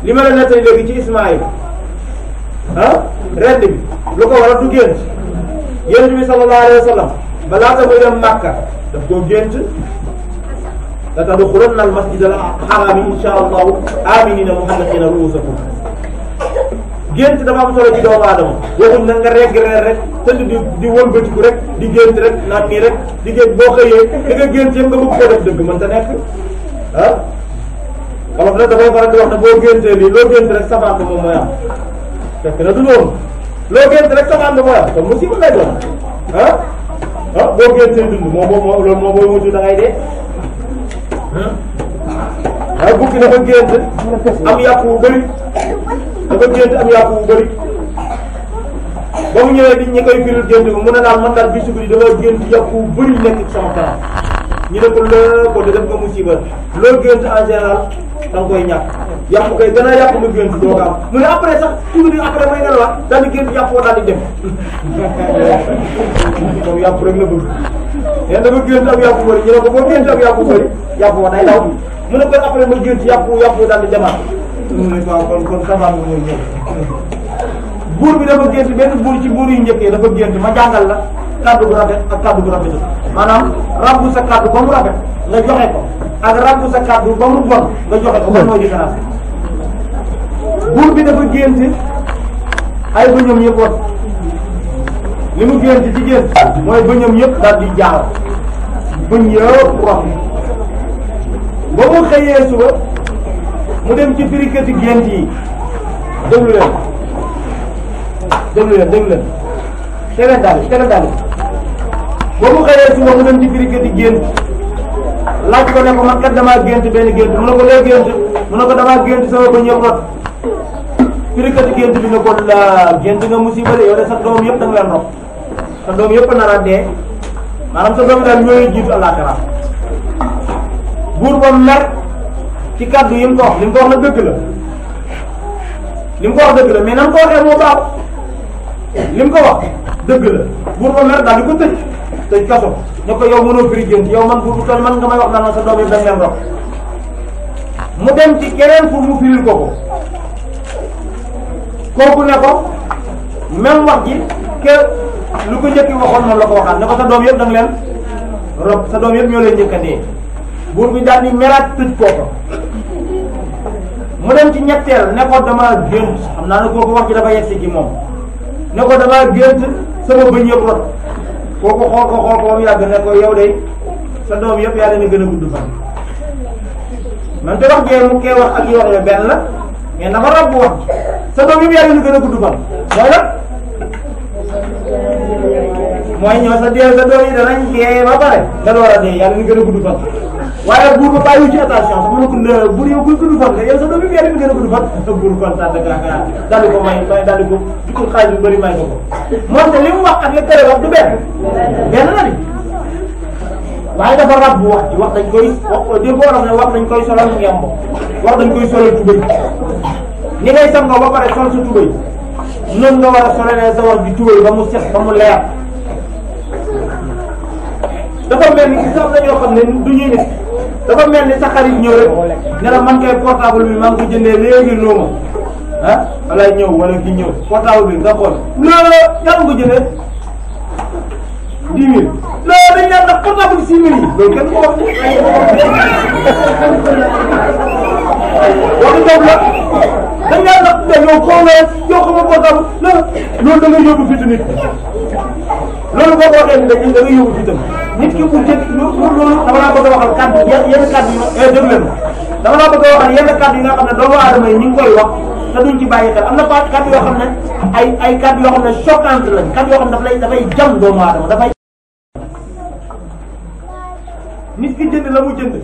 li ma la nettali léegi ci Ismaïl rend bi lu ko waral du gént yonent bi sallallahu alayhi wa sallam ba laata muy dem Makka daf koo gént la tadxulunna al masjid al harami insha allahu aminina muhalliqina ruusakum gént dafa am solo ci doomu aadama waxuñ na nga regg reer rek tëdd di wëlbatiku rek di gént rek naan nii rek di gént boo xëyee di nga gént yëpp nga bëgg koo def dëgg mën ta nekk wolof nag dafay faral di wax ne boo géntee lii loo gént rek safaan ba moom mooy am fekk na du loolu loo gént rek safaan ba mooy am kon musiba lay doon boo géntee dund loolu moo booy mutu da ngay dee bukki dafa gént am yàpp wu bëri dafa gént am yàpp wu bëri ba mu ñëwee di ñi koy firil gént bi mu ne daal man daal bisu bi dama gént yàpp wu bëri nekk ci sama kanam ñu ne ko la ko def nga musiba loo gént en général da nga koy ñàkk yàpp koy gën a yàpp nga gént doo ko am mu ne après sax tuuti après may nelawaat daal di gént yàpp woo daal di dem moom yàpp rek la bëgg yéen dafa gént ak yàpp bëri ñu ne ko boo gént ak yàpp bëri yàpp woo day daw mu ne ko après ma gént yàpp daal di demaat mu ne waaw kon safaan bi mooy ñëw buur bi dafa gént benn buur ci buur yu njëkkee dafa gént ma jàngal la kàddu gu rafet ak kàddu gu rafetul maanaam rabbu sa kàddu ba mu rafet nga joxe ko ak rabbu sa kàddu ba mu bon nga joxe ko ban mooy différence buur bi dafa gént ay bëñam yëpp wat li mu gént ci gént mooy bëñam yëpp daal di jaaw bëñ yëpp wax ba mu xëyee suba mu dem ci firikati gént yi déglu leen tegal daal ba mu xëyee suba mu dem ci firikati gént laaj ko ne ko man kat damaa gént benn gént mu ne ko lee gént mu ne ko damaa gént sama bëñ yëpp rot firikati gént bi ne ko la gént nga musiba de yow de sa doom yëpp da nga leen rot sa doom yëpp nar a dee maanaam sa doom daal ñooy jiitu àllaaxira buur ba mer ci kàddu yi mu ko wax li mu ko wax nag dëgg la li mu ko wax dëgg la mais nan ko waxee moo baax li mu ko wax dëgg la buur ba mer daal di ko tëj kaso ne ko yow mënoo firi gént yow man buur bu toll man nga may wax naan sa doom yi dañ leen rox mu dem ci keneen pour mu firil ko kooku ne ko même wax ji ke lu ko njëkki waxoon moom la ko waxaat ne ko sa doom yëpp da nga leen rob sa doom yëpp ñoo leen njëkk a dee buur bi daal di meraat tëj kooku mu dem ci ñetteel ne ko dama gént xam naa ne kooku wax ji dafa yegsi ci moom ne ko dama gént sama bëñ yëpp rot kooku xool ko ba mu yàgg ne ko yow de sa doom yëpp yaa leen gën a gudd fan man te wax jee mu kee wax ak yi wax ne benn la mais dafa rab wax sa doom yëpp yaa leen gën a gudd fan mooy la mooy ñëw sa dee sa doom yi danañ dee ba pare nga door a dee yaa leen gën a gudd fan waaye buur ba bàyyi ci attention sax mu ne ko buur yow kuy gudd fan nga yow sa doom yëpp yaa leen gën a gudd fan buur kontaan de garaagara daal di ko may daal di ko jukul xaalis bu bëri may ko moonte li mu wax ak li tere wax du benn la di waaye dafa rab bu wax ci wax dañ koy wax di ko ne wax dañ koy solal ngemb wax dañ koy solal tubëy ni ngay sangoo ba pare sol sa tubëy noonu nga war a solalee sa wax di tubëy ba mu set ba mu leer dafa mel ni gis am na ñoo xam ne du ñuy nit dafa mel ni sa xarit ñëw rek ne la man kay portable bi maa ngi ko jëndee léegi noonu ah wala ñëw wala ki ñëw portable bi nga xool loolu yaa ngi ko jëndee 10 000 loolu dañ naan ndax portable 6 000 yi loolu kenn ko wax waxi doom la dañ naan ndax yow koo weer yow xam nga portable loolu da nga yóbbu fitu nit loolu boo ko waxee ni da nga yóbbu fitam nit ki bu jëkk loolu dama laa bëgg a waxal kàddu yenn kàddu yi déglu leen dama laa bëgg a waxal yenn kàddu yi nga xam ne doomu aadama yi ñu ngi koy wax te duñ ci bàyyi xel am na kàddu yoo xam ne ay kàddu yoo xam ne choquante lañ kàddu yoo xam ne dafay jam doomu aadama dafay nit ki jënd la mu jënd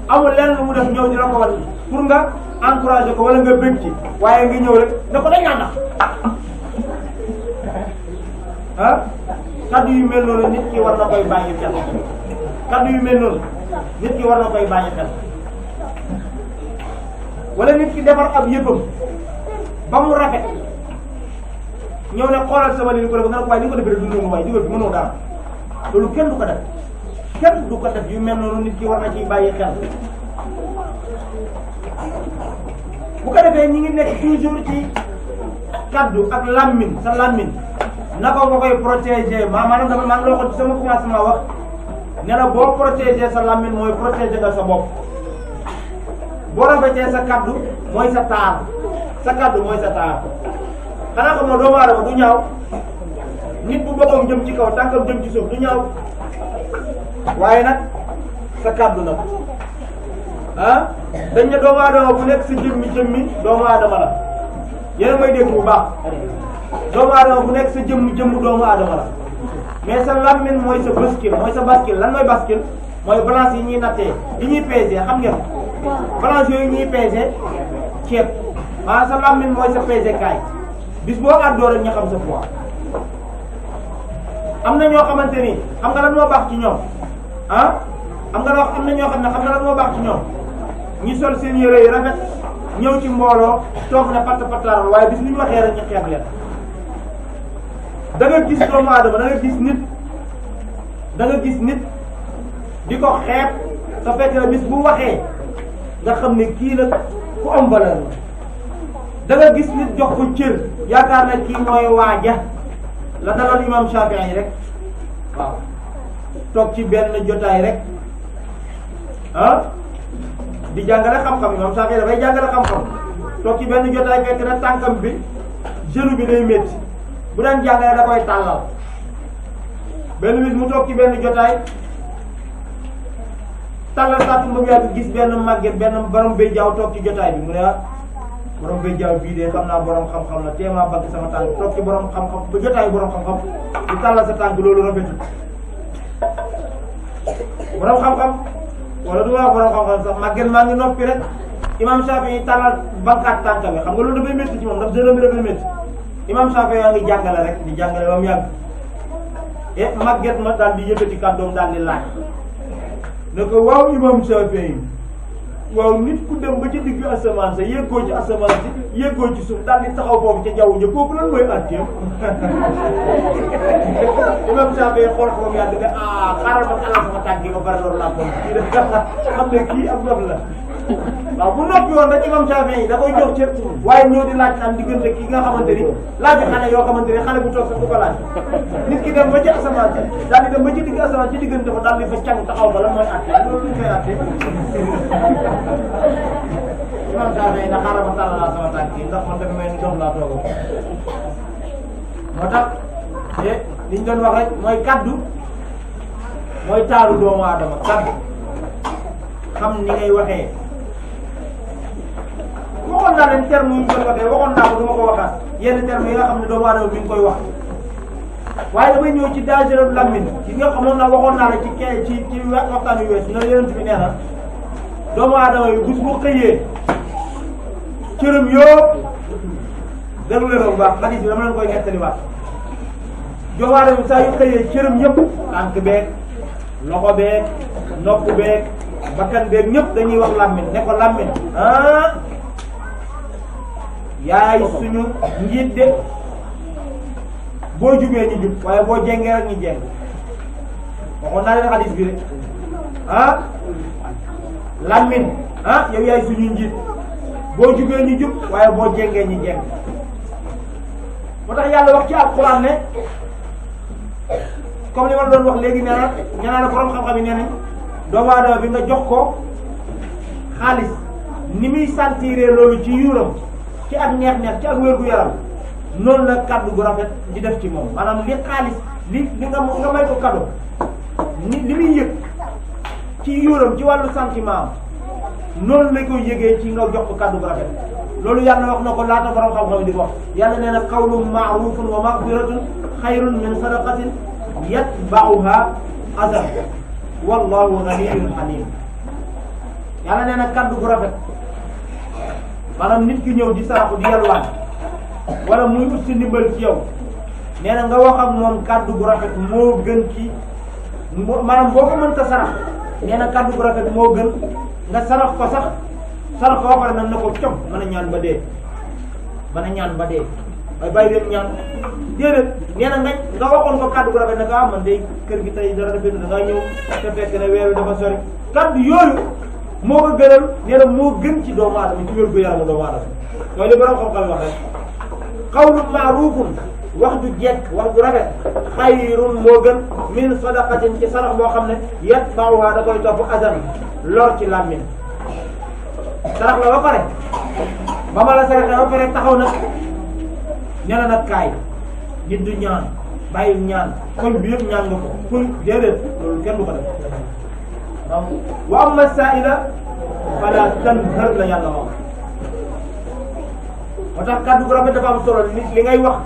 amul lenn lu mu def ñëw di la ko wan pour nga encouragé ko wala nga bëgg ci waaye nga ñëw rek ne ko dañ naan ah kaddu yu mel noonu nit ki war na koy bàyyi xel kaddu yu mel noonu nit ki war na koy bàyyi xel wala nit ki defar ab yëppam ba mu rafet ñëw ne xoolal sama li ko def nga ne ko waaye li ko defee du noonu waaye digal bi mënoo dara loolu kenn du ko def kenn du ko def yu mel noonu nit ki war na ciy bàyyi xel bu ko defee ñi ngi nekk toujours ci kaddu ak lammin sa lammin naka nga koy protéger maanaam dama maa ngi la waxoon ci sama commencement wax ne la boo protéger sa lammin mooy protéger nga sa bopp boo rafetee sa kaddu mooy sa taar sa kaddu mooy sa taar xanaa xam nga doomu aadama du ñaaw nit bu boppam jëm ci kaw tànkam jëm ci suuf du ñaaw waaye nag sa kaddu nag ah dañ ne doomu aadama bu nekk sa jëmmi doomu aadama la yéen a may dégg bu baax doomu aadama bu nekk sa jëmm doomu aadama la mais sa lammin mooy sa bascule mooy sa bascule lan mooy bascule mooy balance yi ñuy nattee yi ñuy peser xam ngeen balance yooyu ñuy peser ceeb maanaam sa lammin mooy sa peser kaay bis boo àddoo rek ñu xam sa poids am na ñoo xamante ni xam nga lan moo baax ci ñoom ah am nga am na ñoo xam ne xam nga lan moo baax ci ñoom ñi sol seen yére yu rafet ñëw ci mbooloo toog na patt pattaaral waaye bis ñu waxee rek ñu xeeb leen. da nga gis doomu aadama da nga gis nit di ko xeeb te fekk na bis bu waxee nga xam ne kii nag ku am valeur la. da nga gis nit jox ko cër yaakaar na kii mooy waaja la daloon imam Shafii yi rek waaw toog ci benn jotaay rek di jàngale xam-xam imam Shafii dafay jàngale xam-xam toog ci benn jotaay fekk na tànkam bi genou bi day métti bu daan jàngale da koy tàllal benn bis mu toog ci benn jotaay tàllal saa mu yàgg gis benn màgget benn borom bay jaaw toog ci jotaay bi mu ne borom bay jaaw bii de xam naa borom xam-xam la téemaa bagg sama tànk toog ci borom xam-xam ba jotaayu borom xam-xam di tàllal sa tànk loolu rafetul borom xam-xam wala du waa borom xam-xam sax màgget maa ngi noppi rek imam Shafii yi tàllal bankaat tànk bi xam nga loolu dafay métti ci moom ndax dërëm bi dafay métti imam Shafii yaa ngi jàngale rek di jàngale ba mu yàgg màgget ma daal di yëkkati kàddoom daal di laaj ne ko waaw imam Shafii waaw nit ku dem ba ci digg asamaan sa yéegoo ci asamaan si yéegoo ci suuf daal di taxaw foofu ca jaww ji kooku lan mooy àtteem imam Shafii xool ko moom yàgg ne xaaral ma alal sama tànk yi ba pare loolu laa ko kii def xam ne kii am dof la waaw bu noppi woon rek imam Shafii yi da koy jox cër waaye ñëw di laaj naan diggante kii nga xamante ni laaju xale yoo xamante ni xale bu toog sax du ko laaj nit ki dem ba ci asamaan si daal di dem ba ci digg asamaan ci diggante fa daal di fa càng taxaw ba lan mooy àtte loolu luñ koy àtte imam Shafii na xaaral ma tàllal sama tànk yi ndax man dafa mel ni doom laa toogo moo tax liñ doon wax rek mooy kaddu mooy taaru doomu aadama kaddu xam ni ngay waxee waxoon naa leen terme yu ñu doon waxee waxoon naa ko du ma ko waxaat yenn terme yi nga xam ne doomu aadama mi ngi koy wax waaye damay ñëw ci danger lammin ci nga xamoon naa waxoon naa la ci waxtaan yu wees na yeneen bi nee na doomu aadama yi bés bu xëyee cëram yëpp déglu leen bu baax xadis bi dama leen koy nettaliwaat doomu aadama yi saa yu xëyee cëram yëpp tànk beeg loxo beeg nopp beeg bakkan beeg ñëpp dañuy wax lammin ne ko lammin yaay suñu njiit de boo jubee ñu jub waaye boo jengee rek ñu jeng waxoon naa leen xadis bi de lammin yow yaay suñu njiit boo jubee ñu jub waaye boo jengee ñu jeng moo tax yàlla wax ci alquran ne comme li ma doon wax léegi nee na ñanaa la borom xam-xam yi nee nañ doomu aadama bi nga jox ko xaalis ni muy sentiré loolu ci yuuram ci ak neex-neex ci ak wér-gu-yaram noonu la kaddu gu rafet di def ci moom maanaam li xaalis li nga may ko cadeau li muy yëg ci yuuram ci wàllu sentiment am noonu la koy yëgee ci nga jox ko kaddu gu rafet loolu yàlla wax na ko laata borom xam-xam di wax yàlla nee na qawlun ma'rufun wa maghfiratun xayrun min sadaqatin yatba'uha adha wallahu ghaniyyun halim yàlla nee na kaddu gu rafet maanaam nit ki ñëw di saraxu di yalwaan wala muy ut si ndimbal ci yow nee na nga wax ak moom kaddu gu rafet moo gën ci maanaam boo ko mënta sarax nee na kaddu gu rafet moo gën nga sarax ko sax sarax ko waxare nag na ko com mën a ñaan ba dee waaye bàyyi leen ñaan déedéet nee na nga waxoon ko kaddu gu rafet ne ko man day kër gi tey dara rafet da ngaa ñëw te fekk ne weer wi dafa sori kaddu yooyu moo ko gënal nee na moo gën ci doomu aadama ci wér-gu-yaramu doomu aadama mooy li borom xam-xam wax rek qawlun ma'rufun wax ju jekk wax ju rafet xayrun moo gën min sadaqatin ci sarax boo xam ne yatba'uha da koy topp azan lor ci làmmiñ sarax la ba pare ba ma la saraxee ba pare taxaw nag nee na nag kaay nit du ñaan bàyyi ñaan koñ bi yëpp ñaan nga ko kuy déedéet loolu kenn du ko def wa amma sa'ila fala tanhar la yàlla wax moo tax kàddu gu rafet dafa am solo nit li ngay wax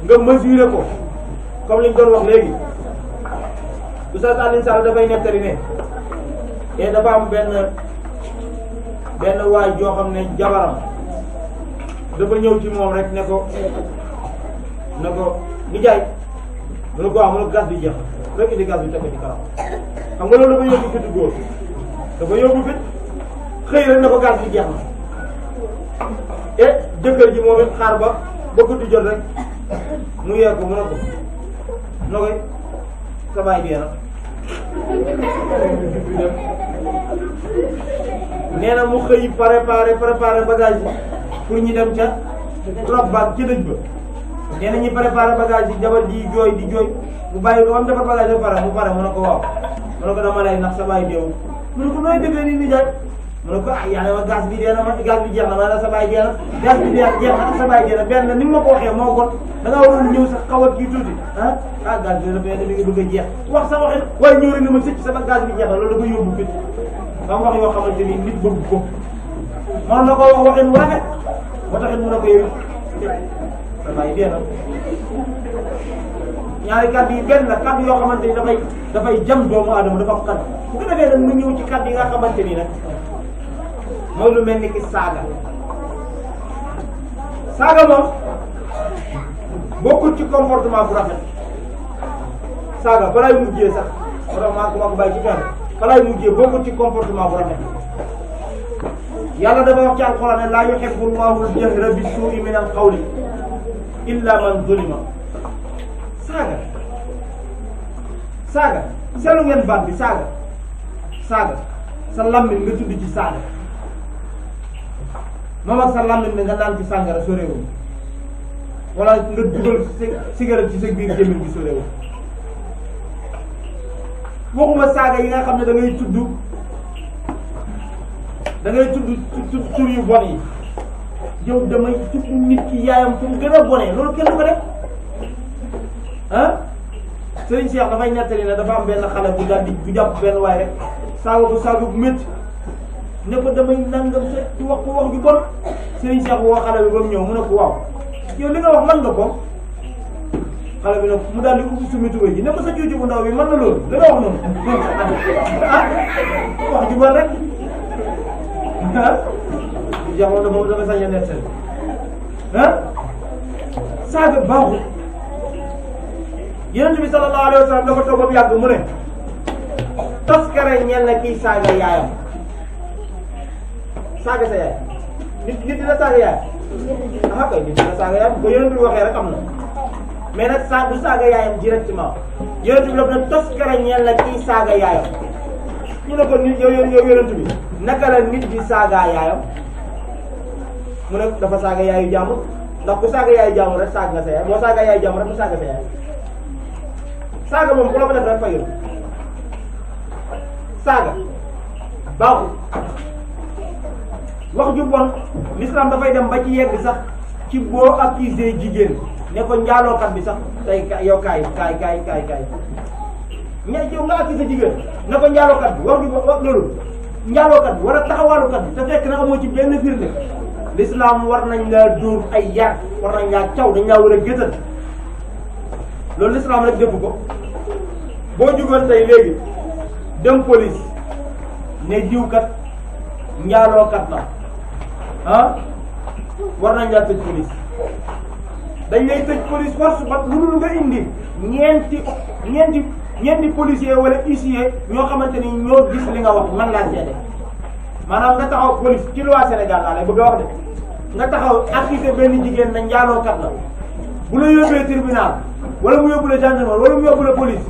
nga mesurer ko comme li ñu doon wax léegi Oustaz Alioune Sall dafay nettali ne te dafa am benn waay joo xam ne jabaram dafa ñëw ci moom rek ne ko nijaay mu ne ko waaw mu ne gas bi jeex rek indi gas bi teg ko ci kanam xam nga loolu dafa yóbbu fitu góor dafa yóbbu fit xëy rek na ko gaz bi jeex na et jëkkër ji moom it xaar ba guddi jot rek mu yee ko mu ne ko no koy sa baay dee na nee na mu xëy préparé bagage yi pour ñu dem ca rob baag ca dëj ba nee na ñu préparé bagage yi jabar ji jooy di jooy mu bàyyi ko am defar bagage ba pare mu ne ko waaw mu ne ko dama lay ndax sa baay deewul mu ne ko nooy déggee nii nijaay mu ne ko ah yaa ne ma gaz bi dee na ma gaz bi jeex na ma ne sa baay dee na gaz bi jeex na sa baay dee na benn ni ma ko waxee moo gon da ngaa waroon ñëw sax xaw a kii tuuti gaz bi dee na benn mi ngi bëgg a jeex wax sa waxin waaye ñëw rek ne ma sëcc sama gaz bi jeex na loolu dafa yóbbu fit am wax yoo xamante ni nit bëgg ko man na ko wax waxin wu rafet ba taxit mu ne ko yow sa baay dee na ñaari kàddu yi benn la kàddu yoo xamante ni dafay jam doomu aadama dafa am kàddu bu ko defee nag mu ñëw ci kàddu yi nga xamante ni nag mooy lu mel ni ki saaga moom bokkul ci comportement bu rafet saaga balaay mujjee sax vraiment ma ko bàyyi ci fenn balaay mujjee bokkul ci comportement bu rafet yàlla dafa wax ci alxuraan ne laa yuhibbu llaahu al-jahra bis-suu'i mina al-qawli illa man zulima saaga seetlu ngeen baat bi saaga sa lammiñ nga tudd ci saaga moom ak sa lammiñ bi nga naan ci sàngara soreewul wala nga dugal cigarette ci sa biir gémmiñ bi soreewul waxuma saaga yi nga xam ne da ngay tudd tur yu bon yi yow damay tudd nit ki yaayam fu mu gën a bonee loolu kenn du ko def Serigne Cheikh dafay nettali ne dafa am benn xale bu daal bu jàpp benn waay rek saaga bu métti ne ko damay nangam sa ci wax ko wax ju bon Serigne Cheikh woo xale bi ba mu ñëw mu ne ko waaw yow li nga wax mën nga ko xale bi nag mu daal di ubbi sumi tubéy ji ne ko sa juuju bu ndaw bi mën na loolu li nga wax noonu wax ju bon rek Cheikh moom dafa sañ a nettali saaga baaxul Yonent bi sallallahu alayhi wa sallam dafa toog ba mu yàgg mu ne toskare ñeel na kii saaga yaayam saaga sa yaay nit dina saaga yaay kay nit dina saaga yaayam ba Yonent bi waxee rek am na mais nag du saaga yaayam directement Yonent bi daf ne toskare ñeel na kii saaga yaayam ñu ne ko nit yow Yonent bi naka la nit di saaga yaayam mu ne dafa saaga yaayu jàmbur ndax ku saaga yaayu jàmbur rek saaga nga sa yaay boo saaga yaayu jàmbur rek mu saaga sa yaay saaga moom ku la ko def rek fayul saaga baaxul wax ju bon l'islam dafay dem ba ci yegg sax ci boo accusé jigéen ne ko njaalookat bi sax tey yow kaay yow nga accusé jigéen ne ko njaalookat bi wax loolu njaalookat bi wala taxawaalukat bi te fekk na amoo ci benn firnde l'islam war nañ laa dóor ay yar war nañ laa caw dañ laa war a gëtal loolu l'islam rek defu ko boo jugoon tey léegi dem police ne diwkat njaalookat la war nañ laa tëj police dañ lay tëj police force ba lu dul nga indi ñeenti policier wala huissier ñoo xamante ni ñoo gis li nga wax man laa seede maanaam nga taxaw police ci loi Sénégal laa lay bëgg a wax de nga taxaw accusé benn jigéen na njaalookat la bu la yóbbee tribunal wala mu yóbbu la gendarmerie wala mu yóbbu la police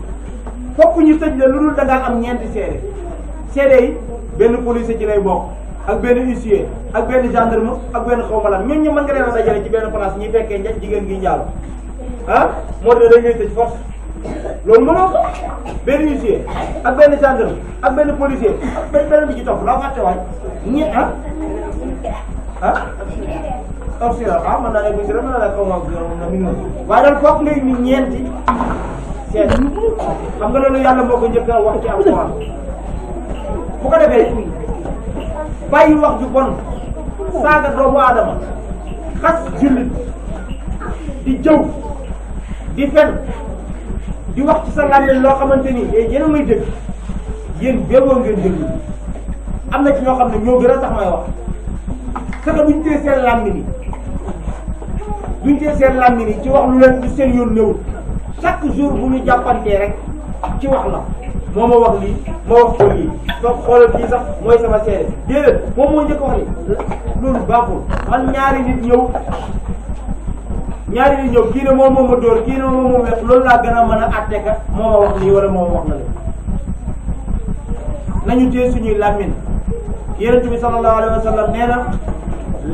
fokk ñu tëj la lu dul da ngaa am ñeenti seede yi benn policier ci lay bokk ak benn huissier ak benn gendarme ak benn xawma lan ñooñu mën nga leen a dajale ci benn place ñuy fekkee njëkk jigéen gi njaalo moo tax dañ lay tëj force loolu mënoo ko benn huissier ak benn gendarme ak benn policier ak benn bi ci topp laa fàtte waay officier mën naa ne bu si rek mën naa ne xaw ma mi ngi waaye daal foog ngay ni ñeenti seet xam nga loolu yàlla moo ko njëkk a wax ci alxuraan bu ko defee bàyyi wax ju bon saaga doomu aadama xas jullit di jëw di fen di wax ci sa làmmiñ loo xamante ni yéen a may dégg yéen béeboo ngeen déglu am na ci ñoo xam ne ñoo gën a tax may wax parce que buñ tee seen làmmiñ yi ci wax lu leen lu seen yoon néewul chaque jour bu ñu jàppantee rek ci wax la moo ma wax lii ma wax ko lii soo xoolal kii sax mooy sama seede déedéet moom moo njëkk wax li loolu baaxul. man ñaari nit ñëw kii ne moom moo ma dóor kii ne moom moo wex loolu laa gën a mën a àtte ka moo ma wax lii wala moo ma wax na leen. nañu téye suñuy làmmiñ Yonent bi sallallahu alayhi wa sallam nee na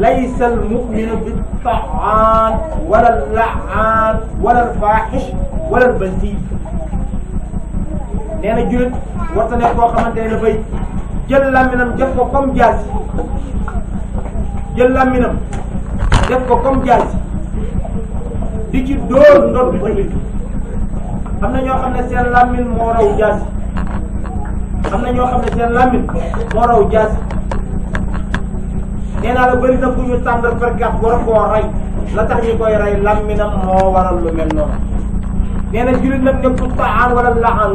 laysa al muminu bi taaan wala al laan wala al faaxish wala al basi. nee na julit warta nekk koo xamante ne dafay jël làmminam def ko comme jaasi di ci dóor ndodd julit. am na ñoo xam ne seen làmmin moo raw jaasi nee naa la bëri na bu ñu tàndal pergat war koo rey la tax ñu koy rey làmminam moo waral lu mel noonu. nee na julit nag nekkul taaan wala laan